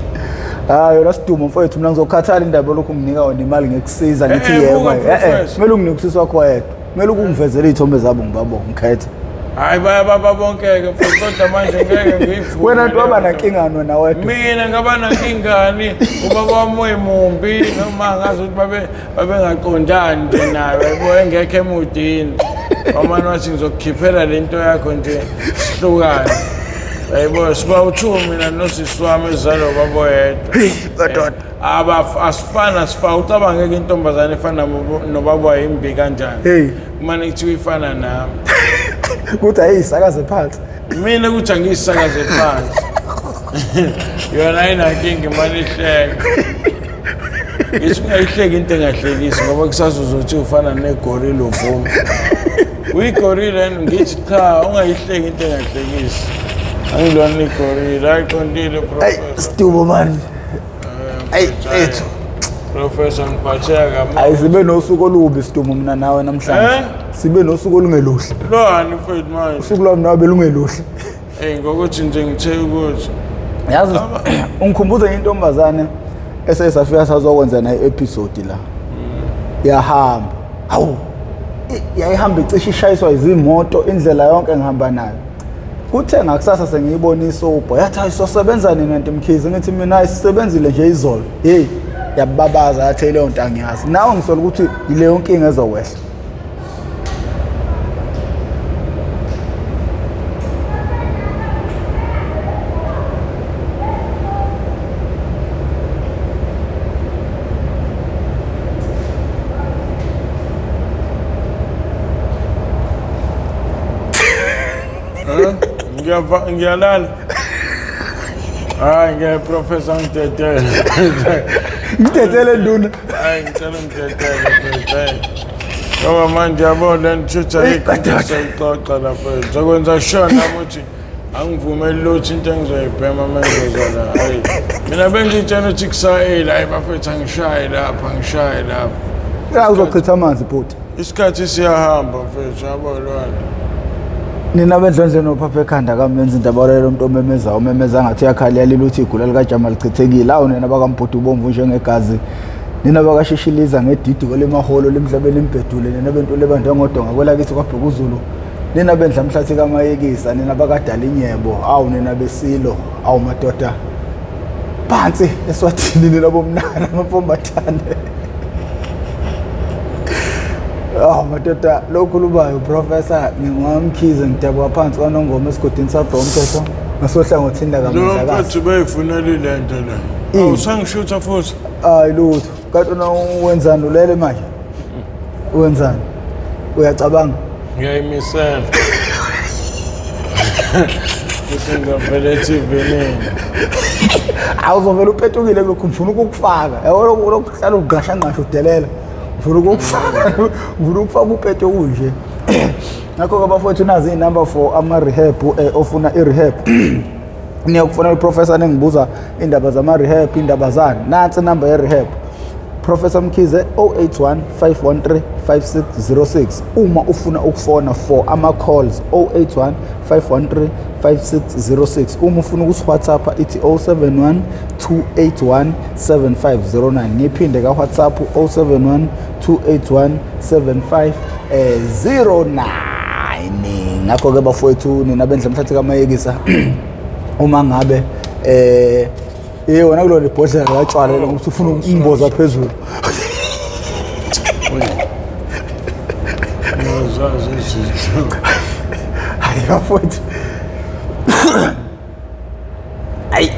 Hayi yona sidumo mfowethu, mina ngizokhathala indaba lokhu nginika wena imali ngekusiza ngithi Eh, yebo. buka, Eh, Professor. kumele unginike usisi wakho wedwa, kumele ukungivezele iy'thombe zabo ngibabonge ngikhethe. Hayi, bayababa bonke-ke mfethu, kodwa manje ngeke ngiyivume Wena nto waba leyo nto. nankingani wena wedwa? Mina ngaba nankingani? Ubaba wami uyimumbi, noma ngazi ukuthi babengaqondani nje nayo, yabo, engekho emudini, wamane wathi ngizokukhiphela le nto yakho nje sihlukane. Yayibona, siba u-two mina nosisi wami ezalwa ubaba oyedwa. Madoda. Asifana sifa ucabangeke intombazane efana nobaba wayimbi kanjani? Hey. Kumane kuthiwa ifana nami. Kuthi ayiyisakaze phansi. Mina ukuthi angiyisakaze phansi, yona ayinankinga, imane ihleke. Ngithi ungayihleki into engahlekisi, ngoba kusasa uzothi ufana negorila, uvume uyigorila yini? Ngithi cha, ungayihleki into engahlekisi, angilona igorila. Ayiqondile. Ayi. Professor. Sidumo mani, ayi mfethu. Professor, ngiphatheka kabi. Ayi, sibe nosuku olubi sidumo, mina nawe namhlanje. Eh? Sibe nosuku olungeluhle. Lwani mfethu manje? Usuku lwami nawe belungeluhle. Eyi, ngokuthi nje ngithe ukuthi Yazi, ungikhumbuze intombazane esesafika sazokwenza nayo episode la, yahamba, hawu, yayihamba icishe ishayiswa izimoto indlela yonke ngihamba nayo. Kuthe ngakusasa sengiyibona isobho, yathi hayi, sosebenza nini anti Mkhize? Ngithi mina ayisebenzile nje izolo. Hey, yababaza, yathi leyo nto angiyazi. Nawe ngisola ukuthi yileyo nkinga ezokwehla. Ngiyalala. Hayi ngeke professor, ngidedele. Ngidedele nduna. Hayi, ngicela ungidedele mfethu, hayi. Ngoba manje yabo le nto shuthi ayikho into esayixoxa lapha. Ngizokwenza sure nami ukuthi Angivumeli lutho into engizoyibhema uma ngizoza la. Hayi. Mina bengitshela ukuthi kusayile, hayi bafethu angishayi lapha, angishayi lapha. Ya uzochitha amanzi bhuti. Isikhathi siyahamba mfethu, yabo lona. Nina bendlondle nophapha ekhanda kamenza into abalele umuntu omemezayo umemeza ngathi uyakhala yalila uthi igula likajama lichithekile. Awu nina bakambhuti ubomvu njengegazi. Nina bakashishiliza ngedidi kwelimaholo limhlabeni limbhedule nina bentule banjengodonga kwelakithi kwaBhekuzulu. Nina bendla mhlathi kamayekisa nina bakadala inyebo awu nina besilo awu madoda phansi eswathini nina bomnana amafombathane. Oh madoda lokhulumayo professor ngingwamkhize ngidabuka phansi kwaNongoma esigodini sabhomthetho ngasohlangothini Lo lakaMandlakazi. mfethu beyifunela ile nto le. Ini? Awu sangishutha futhi. Hayi lutho. Kanti una wenzani ulele manje? Wenzani? Uyacabanga? Ngiyayimisela. Futhi ngavele e-TV. Awuzovela upetukile kulokhu ngifuna ukukufaka. Yabo lokhu lokuhlala ugasha nqasha udelela. Ngifuna ukukufaka. Ngifuna ukufaka upetuku nje. Ngakho ke bafowethu nazi inumber for ama rehab ofuna i rehab. Niyokufonela uprofessor ningibuza indaba zama rehab, indaba zani. Nansi inumber ye rehab. Professor Mkhize 081 513 5606. Uma ufuna ukufona for ama calls 081 513 5606. Uma ufuna ukusi WhatsApp ithi 071 281 7509. Ngiphinde ka WhatsApp 071 281 7509. Ngakho ke bafowethu nina bendla mhlathi kamayekisa uma ngabe yona kulona ibhodlela latshwala lo ngoba ufuna ukumboza phezulu. Ngiyazazi izinto. Hayi bafowethu. Ayi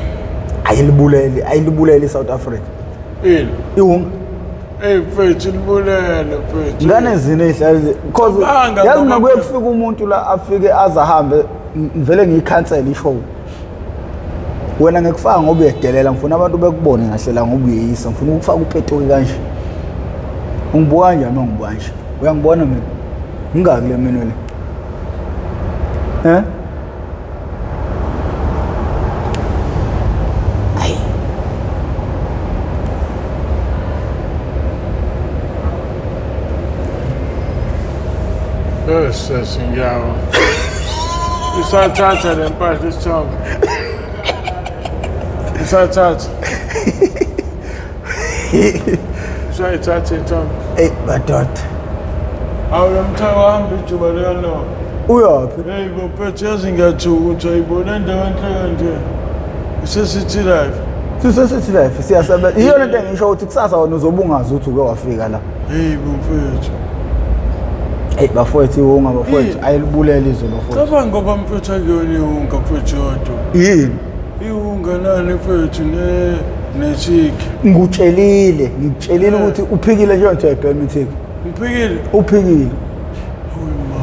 ayilibulele ayilibulele iSouth Africa. Ini? Iwunga Ey mfethu libulele mfethu. ngane zine ihlale because Cabanga yazi mina ngoba kuye kufika umuntu la afike azahambe ngivele ngiyikhansele ishow. Wena ngikufaka ngoba uyedelela ngifuna abantu bekubone kahle la ngoba uyeyisa ngifuna ukufaka upetoki kanje. Ungibuka kanjani uma ngibuka nje? Uyangibona mina? Ngingaki le minwe le? Eh? Ayi. Sesinyawo. Isathatha le mpahla isithombe. Isathatha. Usayithatha isithombe. Ey madoda. Awu lo mthaka wahamba ijuba liyanoka. Uyaphi? Hey bo mfethu yazi ngiyathuka ukuthi ayibona indawo enhle kanje. Ise-City Life. Sise-City Life siyasebenza. Iyona into engisho ukuthi kusasa wena uzobe ungazi ukuthi uke wafika la. Hey bo mfethu. Hey bafowethu iwunga bafowethu ayilibulele izwe bafowethu. Cabanga ngoba mfethu akuyona iwunga mfethu yodwa. Yini? Iwunga nani mfethu ne nethiki. Ngikutshelile, ngikutshelile ukuthi uphikile nje nje uyayibhema ithiki. Ngiphikile. Uphikile. Hawu ma.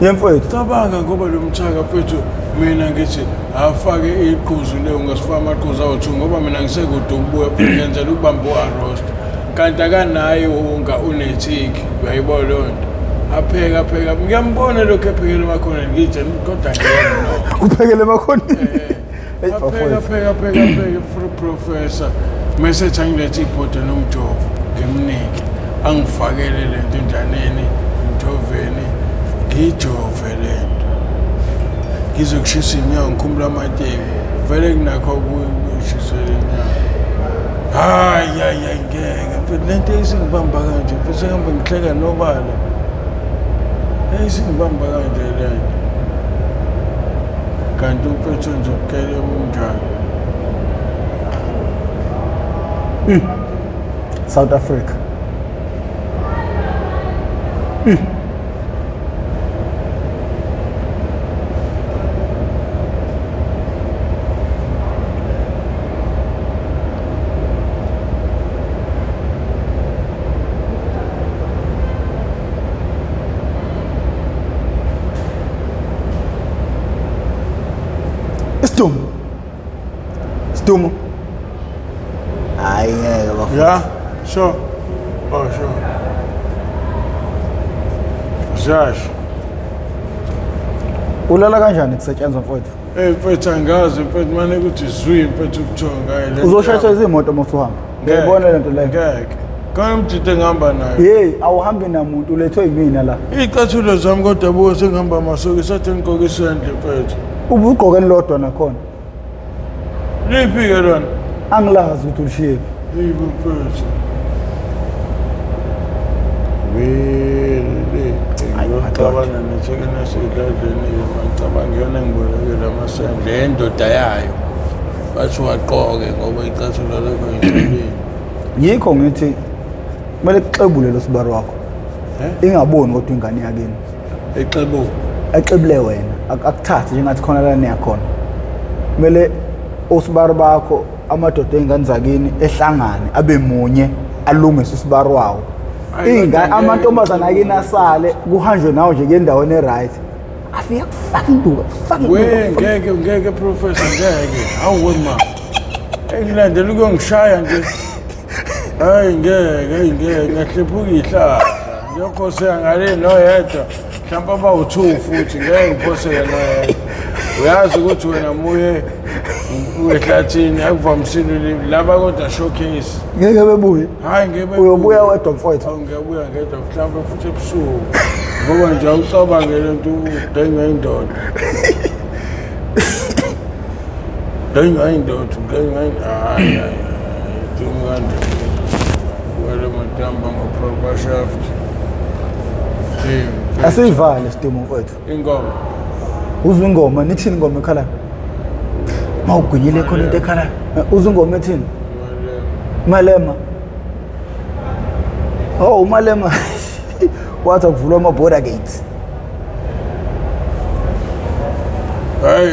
Yemfowethu. Cabanga ngoba lo mthaka mfethu mina ngithi afake iqhuzu leyo ngasifaka amaqhuzu awu-2 ngoba mina ngisekude ukubuya futhi ngenzela ukubamba u-arost kanti akanayo iwunga unethiki uyayibona leyo nto apheka apheka ngiyambona lokhu ephekela emakhoneni ngithe kodwa ngeke no Uphekele emakhoneni. Hey apheka bafowethu. apheka apheka apheke professor mese ethi angilethe ibhodo nomjovo ngimnike angifakele le nto enjaneni emjoveni ngijove le nto ngizokushisa inyawo ngikhumbula amateki vele kunakho ukushisela inyawo. Hayi hayi hayi ngeke mfethu le nto isingibamba kanje mfethu sengihamba ngihleka nobala isingibamba kanje le nto kanti umfethu nje ubukele unjani. South Africa. Isidumo. Isidumo. Hayi ngeke bafowethu. Yeah, sure. Oh, sure. Zash. Ulala kanjani kusetshenzwa mfowethu? Hey mfethu angazi mfethu mane kuthi zwi mfethu ukuthonga hayi le. Uzoshayiswa izimoto uma usuhamba. Ngiyayibona lento leyo. Ngeke. Khona umjita engihamba naye. Hey, awuhambi namuntu ulethwe yimina la. Iy'cathulo zami kodwa buka sengihamba amasokisi athi ngigqoke isendle mfethu. Ubugqoke lodwa nakhona. Liphi-ke lona? Angilazi ukuthi ulishiyephi. Yibo mfethu. Vele ngiyocabana nethekeni yasedladleni-ke mangicabanga iyona engibolekele amasende le ndoda yayo bathi waqoke ngoba icathulo lakho ngitholile. Yikho ngithi kumele kuxebule lo sibari wakho. Eh? Ingaboni kodwa ingane yakini. Exebu. Exebule wena, akuthathe njengathi khona la niyakhona. Kumele osibari bakho amadoda ey'ngane zakini ehlangane abe munye alungise usibari wawo. Ayi, kodwa ngeke Amantombazane akini asale kuhanjwe nawo nje kuye endaweni e-right. Afike akufake induku, akufake induku. We akufake- ngeke ngeke professor ngeke. Hawu we ma. Engilandela ukuyongishaya nje. Hayi ngeke, hayi ngeke ngiyahlephuka ihlahla. Ngiyophoseka ngale noyedwa. Mhlawumbe abawu-2 futhi ngeke ngiphoseke noyedwa. Uyazi ukuthi wena muye uyehlathini akuvamisile laba kodwa showcase. Ngeke bebuye. Hayi ngeke. Uyobuya wedwa mfowethu. Awu ngiyabuya ngedwa mhlawumbe futhi ebusuku. Ngoba nje awucabange le nto udenga indoda. Denga indoda, udenga hayi hayi. Dumi kanje. Wele matamba ngo-proper shaft. Hey, mfethu. Asiyivale sidumo mfowethu. Ingoma. Uzwa ingoma nithini ingoma ekhalayo? Mawugwinyile khona into ekhalayo. Uzwa ingoma ethini? Malema. Oh, uMalema wathi akuvulwa ama-border gates. Hayi,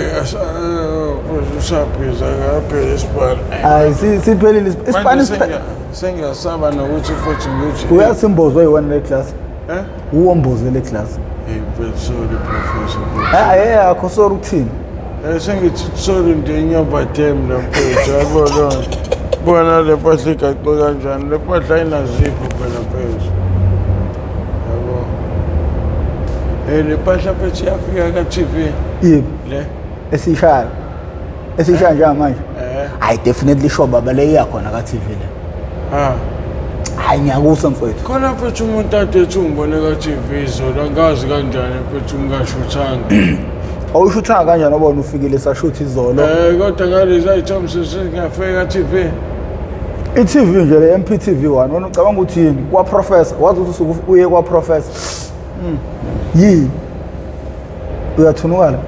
usabhiza ngaphela isibani. Hayi, siphelile isipani Manje sengiyasaba nokuthi futhi ngithi uyasimbozwe yi-one le class. Eh? Uwomboze le class. Hey, mfethu, sorry professor. Hayi, akho sorry ukuthini? Sengithi sorry nje inyova dem la mfethu, yabo loo nto. Bona le mpahla igaxwe kanjani, le mpahla ayinazipho phela mfethu. Yabo. Hey, le mpahla mfethu iyafika ka-TV Yiphi? le. Esiyishayo. Esiyishaya njengamanje. Eh. Hayi, definitely sure baba le iyakhona ka-TV le. Ah. Hayi, ngiyakusa mfowethu. Khona mfethu umuntu ade ethi ungibone ka-TV izolo, angazi kanjani mfethu ngingashuthanga. Awushuthanga kanjani ngoba wena ufikile sashutha izolo. Kodwa ngalezi items singafika ka-TV. I-TV nje le MPTV 1 wena ucabanga ukuthi yini? Kwa professor, wazi ukuthi usuke uye kwa professor. Yini? Uyathunukala?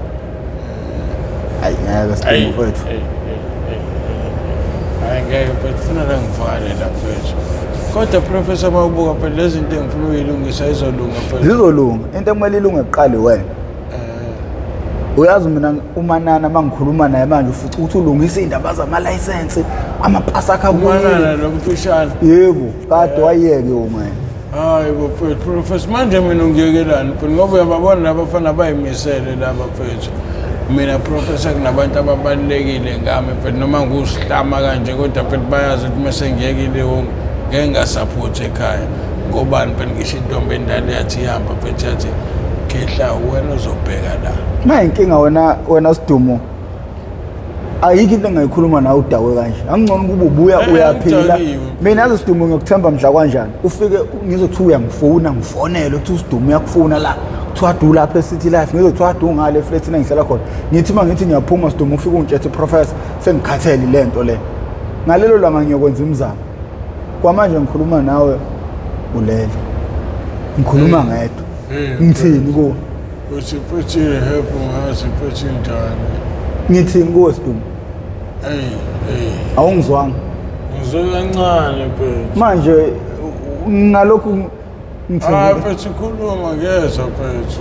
Hayi ngeke sidumo mfowethu. Hayi ngeke mfethu, funa la ngivale la mfethu. Kodwa professor mawubuka phela lezi zinto engifuna ukuyilungisa izolunga mfethu. Zizolunga. Into ekumele ilunge kuqale wena. Uyazi mina uManana mangikhuluma naye manje ufuthi ukuthi ulungisa indaba zama license, amapasi akhe Umanana abuyile. lo mfishane. Yebo, kade wayeke uma yena. Hayi bo mfethu, professor manje mina ungiyekelani mfethu ngoba uyababona laba bafana bayimisele laba mfethu. Mina professor kunabantu ababalulekile ngami mfethu noma ngusihlama kanje kodwa mfethu bayazi ukuthi mase ngiyekile ngeke ngasaphothi ekhaya. Ngobani mfethu ngisho intombi endala yathi ihamba mfethu yathi khehla wena uzobheka la. Ma inkinga wena Sidumo. Ayikho into engayikhuluma nawe udawe kanje. Angcono kuba ubuya uyaphila. Ngidakiwe. Mina yazi Sidumo ngiyokuthemba mhla kanjani. Ufike ngizothi uyangifuna ngifonele uthi uSidumo uyakufuna la. Kuthiwa du lapha eCity Life ngizothiwa du ngale eflatini engihlala khona. Ngithi mangithi ngiyaphuma Sidumo ufike ungitshethe professor sengikhathele lento le. Ngalelo langa ngiyokwenza imizamo. Kwamanje ngikhuluma nawe ulele. Ngikhuluma ngedwa. Ngithini kuwe? Uthi futhi help ngazi futhi njani. Ngithini kuwe Sidumo? Hey, hey. Awungizwanga. Ngizwe kancane mfethu. Manje ngalokhu ngithini? Hayi mfethu khuluma ngiyezwa mfethu.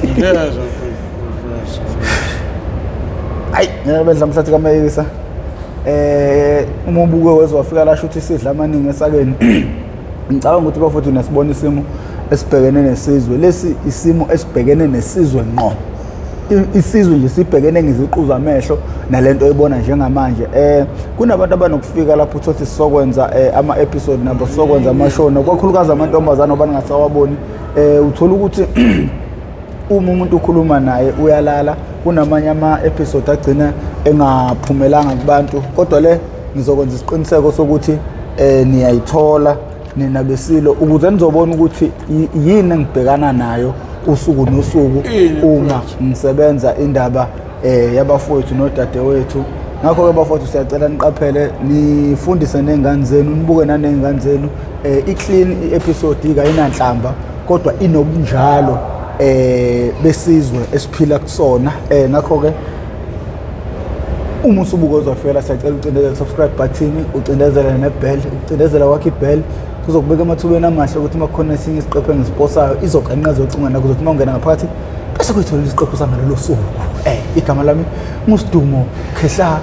Ngiyezwa mfethu. Hayi, ngeke bedla mhlathi kaMayisa. Uma ubuke wezwa wafika la shuthi sidla amaningi esakeni. Ngicabanga ukuthi bafowethu nesibona isimo esibhekene nesizwe. Lesi isimo esibhekene nesizwe ngqo. Isizwe nje sibhekene ngeziqu zamehlo nalento oyibona njengamanje. Kunabantu abanokufika lapho uthothi sokwenza ama episode nabo sokwenza ama show nokakhulukazi amantombazane abangasawaboni. Uthola ukuthi uma umuntu ukhuluma naye uyalala Kunamanye ama-episode agcina engaphumelanga kubantu, kodwa le ngizokwenza isiqiniseko sokuthi niyayithola nina besilo, ukuze nizobona ukuthi yini engibhekana nayo usuku nosuku uma ngisebenza indaba yabafowethu nodadewethu. Ngakho-ke bafowethu, siyacela niqaphele, nifundise ney'ngane zenu, nibuke naney'ngane zenu. I-clean i-episode, kayinanhlamba, kodwa inobunjalo besizwe esiphila kusona. Ngakho-ke uma usubuka uzofela, siyacela ucindezele subscribe button, ucindezele ne-bell. Ukucindezela kwakho i-bell kuzokubeka emathubeni amahle ukuthi uma kukhona esinye isiqephu engisiposayo, izoqanqaza ocingweni lakho, uzothi uma ungena ngaphakathi bese kuyitholela isiqephu sangalolo suku. Igama lami nguSidumo Khehla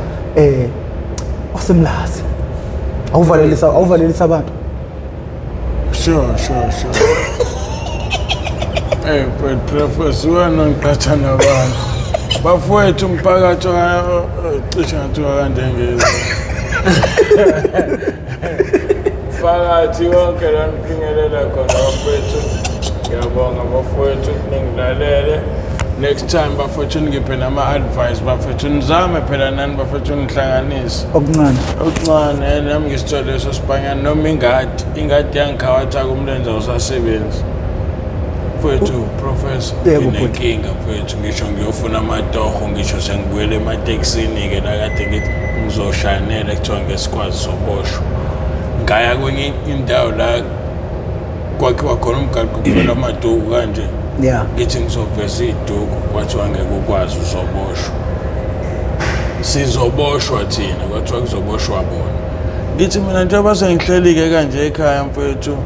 waseMlazi. Awuvalelisa abantu. Sure. Hey, but Professor, wena ngiqhatha nabantu. Bafowethu, umphakathi cishe ngathiwa kandengezi. Phakathi wonke la nifinyelela khona bafowethu. Ngiyabonga bafowethu ningilalele. Next time bafowethu ningiphe nama-advice, bafowethu, nizame phela nani bafowethu nihlanganise. Okuncane. Okuncane, nami ngisithole leso sibhanyana noma ingadi yangikhawatha kumlenze awusasebenzi. Mfowethu, professor, Yebo, bhuti. nginenkinga mfowethu, ngisho ngiyofuna amatoho, ngisho sengibuyele ematekisini-ke la kade ngithi ngizoshanela, kuthiwa ngesikwazi soboshwa. Ngaya kwenye indawo la kwakhiwa khona umgaqo kuvela amaduku kanje. Ngithi ngizoveza iy'duku, kwathiwa ngeke ukwazi, uzoboshwa. Sizoboshwa thina, kwathiwa kuzoboshwa bona. Ngithi mina njengoba sengihleli-ke kanje ekhaya mfowethu,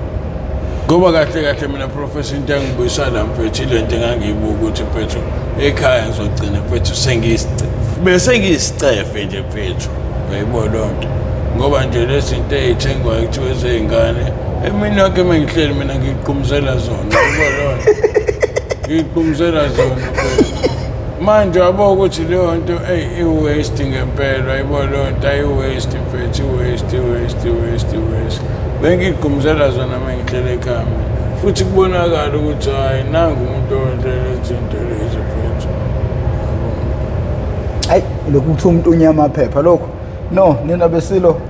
ngoba kahle kahle mina professor into engibuyisa la mfowethu ile nto engangiyibuka ukuthi mfowethu ekhaya ngizogcina mfowethu bese ngiyisicefe nje mfowethu, uyayibona leyo nto, ngoba nje lezi zinto ey'thengwayo kuthiwa ezey'ngane emini yonke uma ngihleli mina ngiqumuzela zona, uyayibona leyo nto, ngiqumuzela zona mfowethu. Manje wabo ukuthi leyo nto eyi i-waste ngempela, uyayibona leyo nto, ayi-waste mfethu, i-waste, i-waste, i-waste, i-waste. Bengigqumuzela zona uma ngihleli ekhaya mina, futhi kubonakala ukuthi hhayi nangu umuntu owenze lezi zinto lezi mfethu. Hayi, lokhu kuthiwa umuntu unyama amaphepha lokho. No, nina besilo,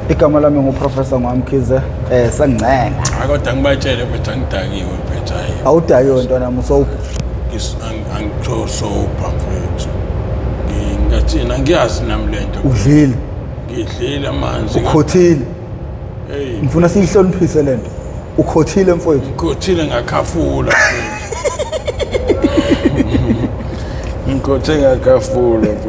igama lami nguProfessor Ngwamkhize, sengincenga. Hayi, kodwa ngibatshele mfethu, angidakiwe mfethu, hhayi. Awudakiwe ntwana muso? Angitho sober mfethu. Ngingathini, angiyazi nami le nto. Udlile? Ngidlile amanzi. Ukhothile? Hey. Ngifuna siyihloniphise lento. Ukhothile mfowethu? Ngikhothile ngakhafula mfethu. Ngikhothe ngakhafula mfethu.